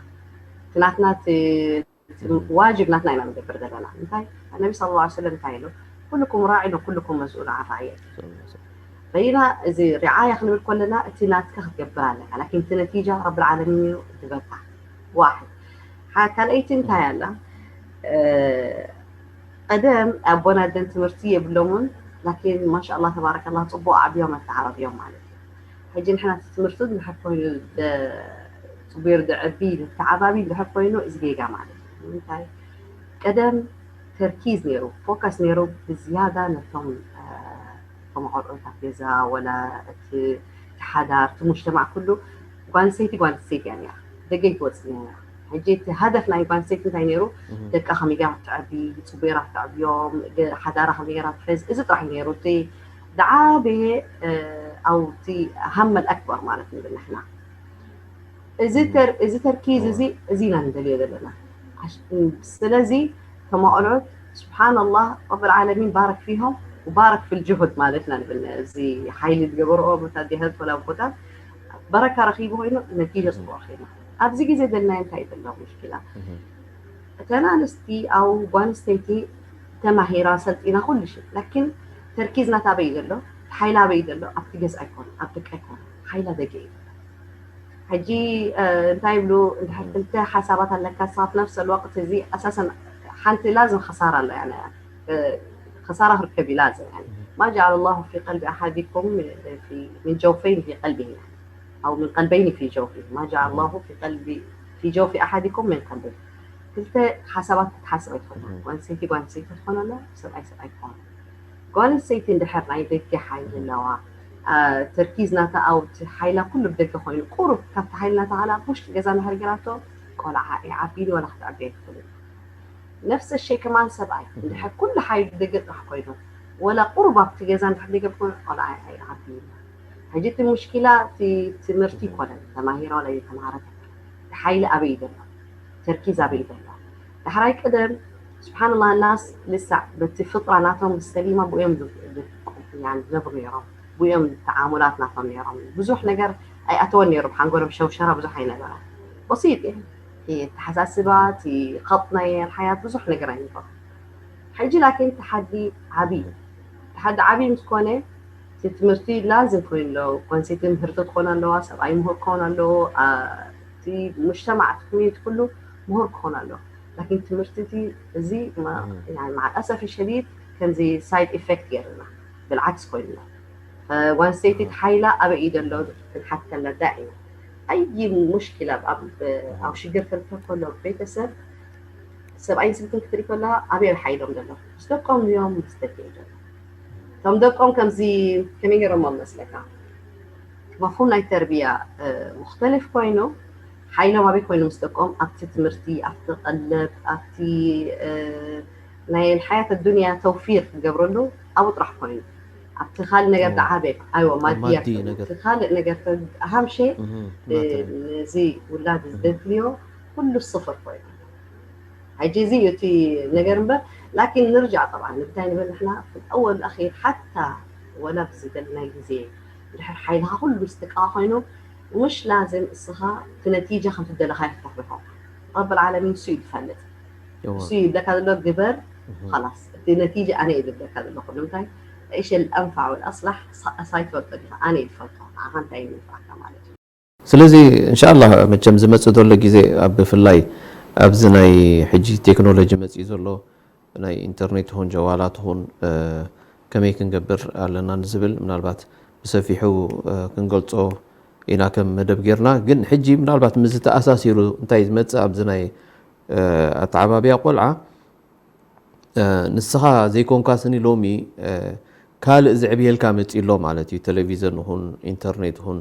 እቲ ናትና እቲ ዋጅብ ናትና ኢና ንገብር ዘለና። እንታይ ነቢ صلى الله عليه وسلم እንታይ ኢሉ? ኩልኩም ራዒን ወኩልኩም መስኡል ዓን ራዕየቲ። በይና እዚ ሪዓያ ክንብል ከለና እቲ ናትካ ክትገብር ኣለካ፣ ላኪን እቲ ነቲጃ ረብል ዓለሚን እዩ ዝህበካ። ዋሕድ። ሓ-፣ ካልኣይቲ እንታይ ኣላ? እ፣ ቀደም ኣቦን ኣደን ትምህርቲ የብሎምን፣ ላኪን ማሻ ኣላህ ተባረከላህ ጽቡቕ ዓብዮም ኣተዓባብዮም ማለት እዩ። ሕጂ ንሕና እቲ ትምህርቲ ድሕር ኮይኑ ደ-፣ ጽቡር ድዕቢ፣ ድተዓባቢ ድሕር ኮይኑ እዚ ጌጋ ማለት እዩ። ንምንታይ? ቀደም ተርኪዝ ነይሩ፣ ፎከስ ነይሩ ብዝያዳ ነቶም፣ እ፣ ተመቆልዑታት ገዛ ወላ እቲ፣ እቲ ሓዳር፣ እቲ ሙጅተማዕ ኩሉ ጓል ኣንስተይቲ ጓል ኣንስተይቲ እያ ነይራ። ደገ ኣይትወፅእ ነይራ። ሕጂ እቲ ሃደፍ ናይ ጓል ኣንስተይቲ እንታይ ነይሩ? ደቃ ከመይ ገይራ ትዕቢ፣ ጽቡቅ ገይራ ትዕብዮም፣ ገ-፣ ሓዳራ ከመይ ገይራ ትሕዝ፣ እዚ ጥራሕ እዩ ነይሩ። እቲ ዝዓበየ፣ እ፣ ኣው እቲ ሃመል ኣክበር ማለት ንብል ንሕና። እዚ ተር-፣ እዚ ተርኪዝ እዚ፣ እዚ ኢና ንደልዮ ዘለና። ዓሽ-፣ ስለዚ እቶም ኣቆልዑት ስብሓንላህ ረብል ዓለሚን ባረክ ፊሆም ወባረክ ፊል ጁሁድ ማለትና ንብል። እዚ ሓይሊ ዝገበርኦ ቦታ ዲሀት ወላ ቦታ በረካ ረኺቡ ኮይኑ ነቲጀ ጽቡቅ ረኺብና። ኣብዚ ግዜ ደልናዮ እንታይ እዩ ዘሎ ሙሽኪላ? እተን ኣንስቲ ኣው ጓል ኣንስተይቲ ተማሂራ ሰልጢና ኩሉ ሽይ ላኪን ተርኪዝ ናታ ኣበይ ዘሎ? ሓይላ ኣበይ ዘሎ? ኣብቲ ገዛ ኣይኮነ፣ ኣብ ደቂ ኣይኮነ፣ ሓይላ ደገ እዩ። ሕጂ እንታይ ይብሉ እንድሕር ክልተ ሓሳባት ኣለካ ንስኻ في نفس الوقت እዚ ኣሳሰን ሓንቲ ላዝም خسارة ኣሎ يعني خسارة ክርከብ እዩ ላዝም يعني ما جعل الله في قلب أحدكم في من جوفين في قلبه يعني أو من قلبين في جوفه ما جعل الله في قلب في جوف أحدكم من قلبين ክልተ ሓሳባት ክትሓስብ ኣይትኽእልን ጓል ኣንስተይቲ ጓል ኣንስተይቲ ትኾን ኣላ ሰብኣይ ሰብኣይ ትኾን ጓል ኣንስተይቲ እንድሕር ናይ ደገ ሓይሊ ኣለዋ ተርኪዝ ናታ ኣውት ሓይላ ኩሉ ብደገ ኮይኑ ቁሩብ ካብቲ ሓይሊ ናታ ኻልኣ ውሽጢ ገዛ እንድሕር ገይራቶ ቆልዓ ኣይዓብይን ወላ ክትዕቢ ኣይትኽእልን ነፍሰ ሸይ ከማን ሰብኣይ እንድሕር ኩሉ ሓይሉ ብደገ ጥራሕ ኮይኑ ወላ ቁሩብ ኣብቲ ገዛ እንድሕር ደገ ኮይኑ ቆልዓ ኣይዓብይን ሕጂ እቲ ሙሽኪላ እቲ ትምህርቲ ይኮነን ተማሂራ ወላ ተማሃረት ሓይሊ ኣበይ ዘሎ ተርኪዝ ኣበይ ዘሎ ዳሕራይ ቀደም ስብሓንላህ ናስ ልሳዕ በቲ ፍጥራ ናቶም ሰሊማ ብኡዮም ዝነብሩ ነይሮም ብኡዮም ተዓሙላት ናቶም ነይሮም ብዙሕ ነገር ኣይኣተወን ነይሩ ብሓንጎሎም ሸውሸራ ብዙሕ ኣይነበረ በሲጥ እዩ ተሓሳስባ እቲ ኸጥ ናይ ሓያት ብዙሕ ነገር ኣይነበሩ ሕጂ ላኪን ተሓዲ ዓብይ ተሓዲ ዓብይ ምስ ኮነ እቲ ትምህርቲ ላዝም ኮይኑ ኣሎ ጓንሰይቲ ምህርቲ ክኾን ኣለዋ ሰብኣይ ምሁር ክኾን ኣለዎ እቲ ሙጅተማዕ እቲ ኮሚኒቲ ኩሉ ምሁር ክኾን ኣለዎ ላኪን ትምህርቲ እቲ እዚ ማዓልኣሰፊ ሸዲድ ከምዚ ሳይድ ኢፌክት ገይርና ብልዓክስ ኮይንና ጓንሰይቲ ሓይላ ኣበይ እዩ ዘሎ ክንሓት ከለና ዳኢማ ኣይ ሙሽኪላ ኣብ ሽግር ከልተ ከሎ ቤተሰብ ሰብኣይን ስብትን ክትርኢ ከለካ ኣበይ ሓይሎም ዘሎ ምስ ደቆም እዮም ምስ ደቂ እዮም እቶም ደቆም ከምዚ ከመይ ገይሮሞ መስለካ መፍሁም ናይ ተርቢያ ሙክተልፍ ኮይኑ ሓይሎም ኣበይ ኮይኑ ምስ ደቆም ኣብቲ ትምህርቲ ኣብቲ ቀለብ ኣብቲ ናይ ሓያት ኣዱንያ ተውፊር ክገብረሉ ኣብኡ ጥራሕ ኮይኑ ኣብቲ ካልእ ነገር ደዓበ ኣይወ ማድያ ካልእ ነገር ኣሃምሸ ነዚ ውላድ ዝደድልዮ ኩሉ ስፍር ኮይኑ ሕጂ እዚ እዩ እቲ ነገር እምበር ላኪን ንርጃዕ ጠብዓ ንምንታይ ንብል ንሕና ኣወል ኣኺር ሓታ ወላ ብዝደለናይ ግዜ ድሕር ሓይልኻ ኩሉ ዝጥቀዓ ኮይኑ مش لازم እስኻ እቲ ነቲጃ ከም ትደለኻዮ ክተሕልፎ ረብ العالمين እሱ እዩ ዝፈልጥ እሱ እዩ ይብለካ ዘሎ ግበር خلاص እቲ ነቲጃ ኣነ እዩ ዝብለካ ዘለኹ ንምንታይ ايش الانفع والاصلح እሳ ይትፈልጦ ዲኻ ኣነ እዩ ዝፈልጦ ንዓኻ እንታይ ይንፍዓካ ማለት እዩ ስለዚ እንሻላ መቸም ዝመፅእ ዘሎ ግዜ ኣብ ብፍላይ ኣብዚ ናይ ሕጂ ቴክኖሎጂ መፅኡ ዘሎ ናይ ኢንተርኔት ይኹን ጀዋላት ይኹን ከመይ ክንገብር ኣለና ንዝብል ምናልባት ብሰፊሑ ክንገልፆ ኢና ከም መደብ ጌርና ግን ሕጂ ምናልባት ምስ ዝተኣሳሲሩ እንታይ ዝመፅእ ኣብዚ ናይ ኣተዓባብያ ቆልዓ ንስኻ ዘይኮንካ ስኒ ሎሚ ካልእ ዝዕብየልካ መፂ ኣሎ ማለት እዩ ቴሌቪዘን ይኹን ኢንተርኔት ይኹን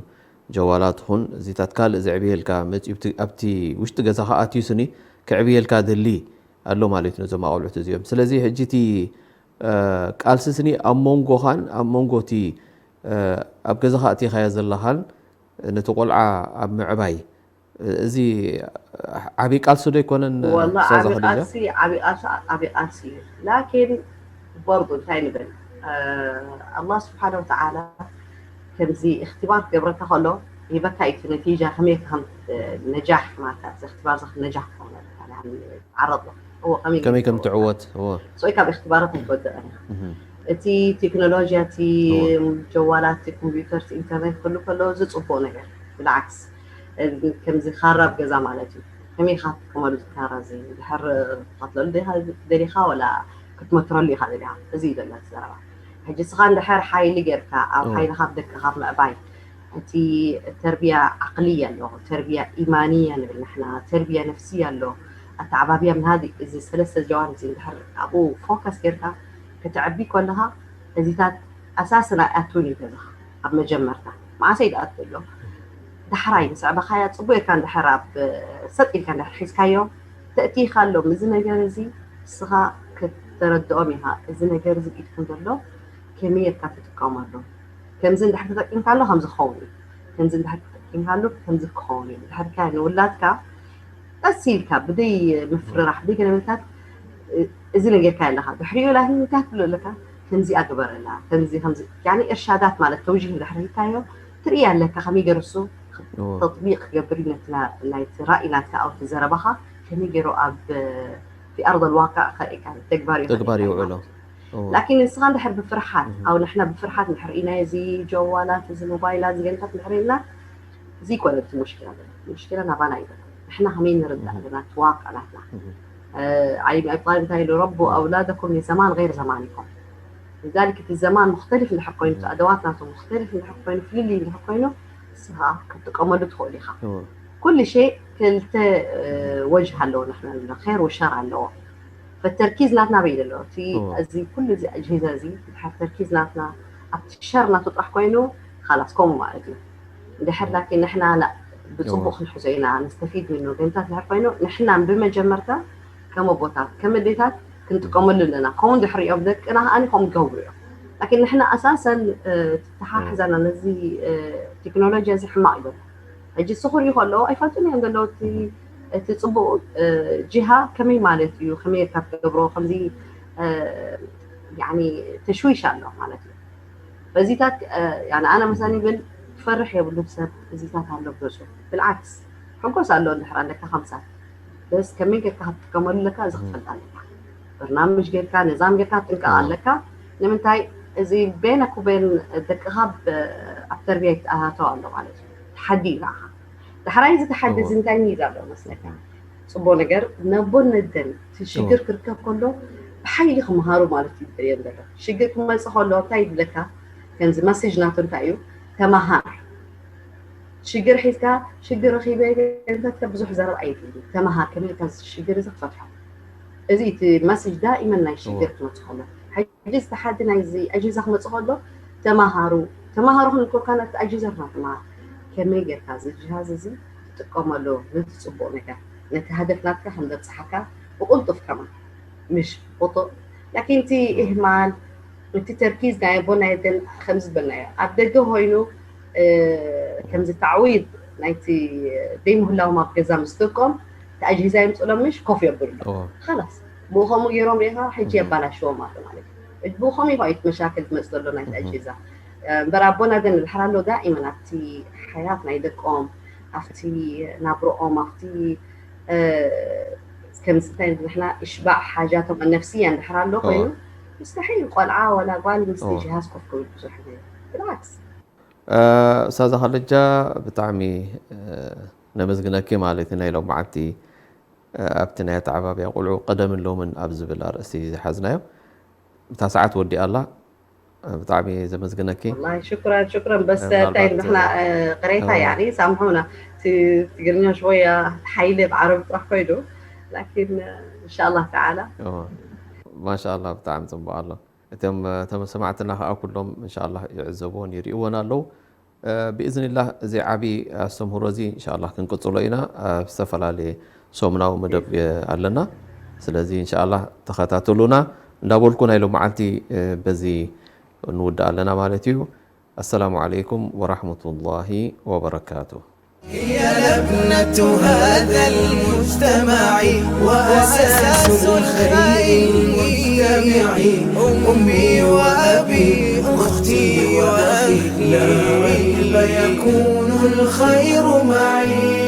ጀዋላት ይኹን እዚታት ካልእ ዝዕብየልካ መፂ ኣብቲ ውሽጢ ገዛኻ ኣትዩ ስኒ ክዕብየልካ ደሊ ኣሎ ማለት እዩ ነዞም ኣቆልዑት እዚኦም ስለዚ ሕጂ እቲ ቃልሲ ስኒ ኣብ መንጎኻን ኣብ መንጎ እቲ ኣብ ገዛኻ ኣቲኻዮ ዘለኻን ነቲ ቆልዓ ኣብ ምዕባይ እዚ ዓብዪ ቃልሲ ዶ ኣይኮነን ወላ ዓብዪ ቃልሲ ዓብዪ ቃልሲ ዓብዪ ቃልሲ እዩ ላኪን በርዱ እንታይ ንብል ኣላህ ስብሓን ወተዓላ ከምዚ እክትባር ክገብረካ ከሎ ይበካ እዩ ነቲጃ ከመይ ከም ነጃሕ ማለት እዚ እክትባር እዚ ነጃሕ ክኾን ኣለካ ዓረብ እዎ ከመይ ከመይ ከም ትዕወት እዎ ሶይ ካብ እክትባራት ኣይትወድእን እቲ ቴክኖሎጂያ እቲ ጀዋላት ኮምፒውተር ኢንተርኔት ክሉ ከሎ እዚ ፅቡቅ ነገር ብልዓክስ ከምዚ ካራ ኣብ ገዛ ማለት እዩ ከመይ ኢኻ ትጥቀመሉ ካራ እዚ ድሕር ትቀትለሉ ዲኻ ደሊኻ ወላ ክትመክረሉ ኢኻ ደሊኻ እዚ እዩ ዘሎ ዘረባ ሕጂ ስኻ እንድሕር ሓይሊ ጌርካ ኣብ ሓይልኻ ኣብ ደቅኻ ምዕባይ እቲ ተርቢያ ዓቅልያ ኣሎ ተርቢያ ኢማንያ ንብል ንሕና ተርቢያ ነፍስያ ኣሎ ኣተዓባብያ ምሃብ እዚ ሰለስተ ጀዋን እዚ እንድሕር ኣብኡ ፎከስ ጌርካ ክትዕቢ ከለኻ እዚታት ኣሳስን ኣይኣቱን እዩ ገዛኻ ኣብ መጀመርታ መዓሰይ ዝኣቱ ኣሎ ዳሕራይ ምስ ኣዕበኻያ ፅቡቅ ኢልካ እንድሕር ኣብ ሰጥ ኢልካ እንድሕር ሒዝካዮ ተእቲኻ ኣሎም እዚ ነገር እዚ ንስኻ ከተረድኦም ኢኻ እዚ ነገር እዚ ኢድኩም ዘሎ ከመይ ጌርካ ትጥቀመሉ ከምዚ እንድሕር ተጠቂምካሉ ከምዚ ክኸውን እዩ ከምዚ እንድሕር ተጠቂምካሉ ከምዚ ክኸውን እዩ እንድሕር ከ ንውላድካ ቀስ ኢልካ ብደይ ምፍርራሕ ብደይ ገለመታት እዚ ነጌርካ ኣለካ ድሕሪኡ ላ እንታይ ትብሎ ኣለካ ከምዚኣ ግበረላ ከምዚ ከምዚ ያኒ እርሻዳት ማለት ተውጂህ እንድሕር ሂብካዮ ትርኢ ኣለካ ከመይ ገይሩ እሱ ተጥቢቅ ክገብር እዩ ነቲ ናይቲ ራእይ ናትካ ኣው ዘረባኻ ከመይ ገይሩ ኣብ في أرض الواقع ከርእካ ተግባር እዩ ተግባር ይውዕሎ ላኪን ንስኻ እንድሕር ብፍርሓት ኣው ንሕና ብፍርሓት እንድሕር ኢና እዚ ጀዋላት እዚ ሞባይላት እዚ ገንታት እንድሕር ኢልና እዚ ይኮነ እቲ ሙሽኪላ ዘሎ። ሙሽኪላ ናባና እዩ ዘሎ። ንሕና ከመይ ንርዳእ ኣለና፣ እቲ ዋቃ ናትና። ዓሊ ብን ኣቢ ጣሊብ እንታይ ኢሉ? ረቡ ኣውላደኩም ሊዘማን ገይር ዘማኒኩም። ሊዛሊክ እቲ ዘማን ሙክተሊፍ እንድሕር ኮይኑ፣ እቲ ኣደዋት ናቱ ሙክተሊፍ እንድሕር ኮይኑ፣ ፍልልይ እንድሕር ኮይኑ፣ ንስኻ ክትጥቀመሉ ትኽእል ኢኻ። ኩሉ ሸይ ክልተ ወጅህ ኣለዎ። ንሕና ንብሎ ኸይር ወሸር ኣለዎ። ፈተርኪዝ ናትና በይ ዘሎ እቲ እዚ ኩሉ እዚ ኣጅሂዛ እዚ ድሓር ተርኪዝ ናትና ኣብቲ ሸር ናቱ ጥራሕ ኮይኑ፣ ካላስ ከምኡ ማለት እዩ። እንድሕር ላኪን ንሕና ብፅቡቅ ክንሕዞ ኢና፣ ነስተፊድ ምኑ ገንታት ድሕር ኮይኑ ንሕና ብመጀመርታ ከም ኣቦታት ከም ኣዴታት ክንጥቀመሉ ኣለና። ከምኡ እንድሕር እዮም ደቅና ከዓኒ ከምኡ ይገብሩ እዮም። ላኪን ንሕና ኣሳሰን ተሓሕዘና ነዚ ቴክኖሎጂ እዚ ሕማቅ ይገብሩ። ሕጂ እሱ ክሪኡ ከለዎ ኣይፈልጡን እዮም ዘለዉ እቲ እቲ ፅቡቅ ጅሃ ከመይ ማለት እዩ፣ ከመይ ካ ትገብሮ ከምዚ ተሽዊሽ ኣሎ ማለት እዩ። በዚታት ኣነ መሳኒ ይብል ክፈርሕ የብሉን ሰብ እዚታት ኣሎ ገፁ። ብልዓክስ ሕጎስ ኣሎ እንድሕር ኣለካ ከምሳት በስ ከመይ ጌርካ ክትጥቀመሉ ኣለካ እዚ ክትፈልጥ ኣለካ። በርናምጅ ጌርካ ነዛም ጌርካ ትጥንቀቕ ኣለካ። ንምንታይ እዚ ቤነ ኩቤን ደቅኻ ኣብ ተርቢያ ይተኣታተው ኣሎ ማለት እዩ። ተሓዲ እዩ ንዓኻ። ዳሕራይ እዚ ተሓዲ እዚ እንታይ ንይዛ ኣሎ መስለካ? ፅቡቅ ነገር ነቦን ነደን እቲ ሽግር ክርከብ ከሎ ብሓይሊ ክመሃሩ ማለት እዩ ደልየን ዘሎ። ሽግር ክመፅእ ከሎ እንታይ ይብለካ? ከምዚ መሴጅ ናቱ እንታይ እዩ? ተመሃር። ሽግር ሒዝካ ሽግር ረኺበ ገንዘብካ ብዙሕ ዘረብ ኣይድልን። ተመሃር ከመይ ኢልካ እዚ ሽግር እዚ ክፈትሖ። እዚ እቲ መሴጅ ዳኢመን ናይ ሽግር ክመፅእ ከሎ ሕጂ ዝተሓዲ ናይዚ ኣጅሂዛ ክመፅእ ከሎ ተማሃሩ ተማሃሩ ክንኮካ ነቲ ኣጅሂዛ ክና ተማሃር ከመይ ጌርካ እዚ ጅሃዝ እዚ ትጥቀመሉ ነቲ ፅቡቅ ነገር ነቲ ሃደፍ ናትካ ከም በብፅሓካ ብቁልጡፍ ከማ ምሽ ቁጡዕ ላኪን እቲ ኢህማል እቲ ተርኪዝ ናይ ኣቦ ናይ ኣደን ከም ዝበልናዮ ኣብ ደገ ኮይኑ ከምዚ ታዕዊድ ናይቲ ደይ ምህላዎም ኣብ ገዛ ምስ ደቆም እቲ ኣጅሂዛ የምፅሎም ምሽ ኮፍ የብሉ ካላስ ብኡ ከምኡ ገይሮም ሪኢኻ ሕጂ የባላሽዎም ኣሎ ማለት እዩ። ብኡ ከምኡ ይኸ እቲ መሻክል ዝመፅ ዘሎ ናይቲ ኣጅሂዛ እምበር ኣቦና ደን ድሕር ኣሎ ዳኢመን ኣብቲ ሓያት ናይ ደቆም ኣብቲ ናብርኦም ኣብቲ ከምዚ እንታይ ንሕና እሽባዕ ሓጃቶም ነፍስያ እንድሕር ኣሎ ኮይኑ ሙስተሒል ቆልዓ ዋላ ጓል ምስ ጅሃዝ ኮፍ ክብል ብዙሕ ብላክስ ኡስታዛ ካለጃ ብጣዕሚ ነመስግነኪ ማለት እዩ። ናይ ሎምዓልቲ ኣብቲ ናይ ኣተዓባብያ ቆልዑ ቀደምን ሎምን ኣብ ዝብል ኣርእስቲ ዝሓዝናዮ እታ ሰዓት ወዲኣ ኣላ። ብጣዕሚ ዘመስግነኪ። والله شكرا شكرا بس እንታይ ንሕና ቅሬታ يعني سامحونا ትግርኛ شوية ሓይሊ ብዓረብ ጥራሕ ኮይኑ لكن إن شاء الله تعالى ማሻ ኣላ ብጣዕሚ ፅቡቅ ኣሎ። እቶም ሰማዕትና ከዓ ኩሎም እንሻ ኣላ ይዕዘብዎን ይርእይዎን ኣለዉ። ብኢዝኒላህ እዚ ዓቢ ኣስተምህሮ እዚ እንሻ ኣላ ክንቅፅሎ ኢና። ኣብ ዝተፈላለየ ሰሙናዊ መደብ ኣለና። ስለዚ እንሻ ኣላ ተኸታተሉና እንዳበልኩ ናይ ሎመዓልቲ በዚ ንውድእ ኣለና ማለት እዩ። ኣሰላሙ ዓለይኩም ወራሕመቱላሂ ወበረካቱ። هي لبنة هذا المجتمع وأساس الخير المجتمع. أمي وأبي أختي وأخي لا ريب يكون الخير معي.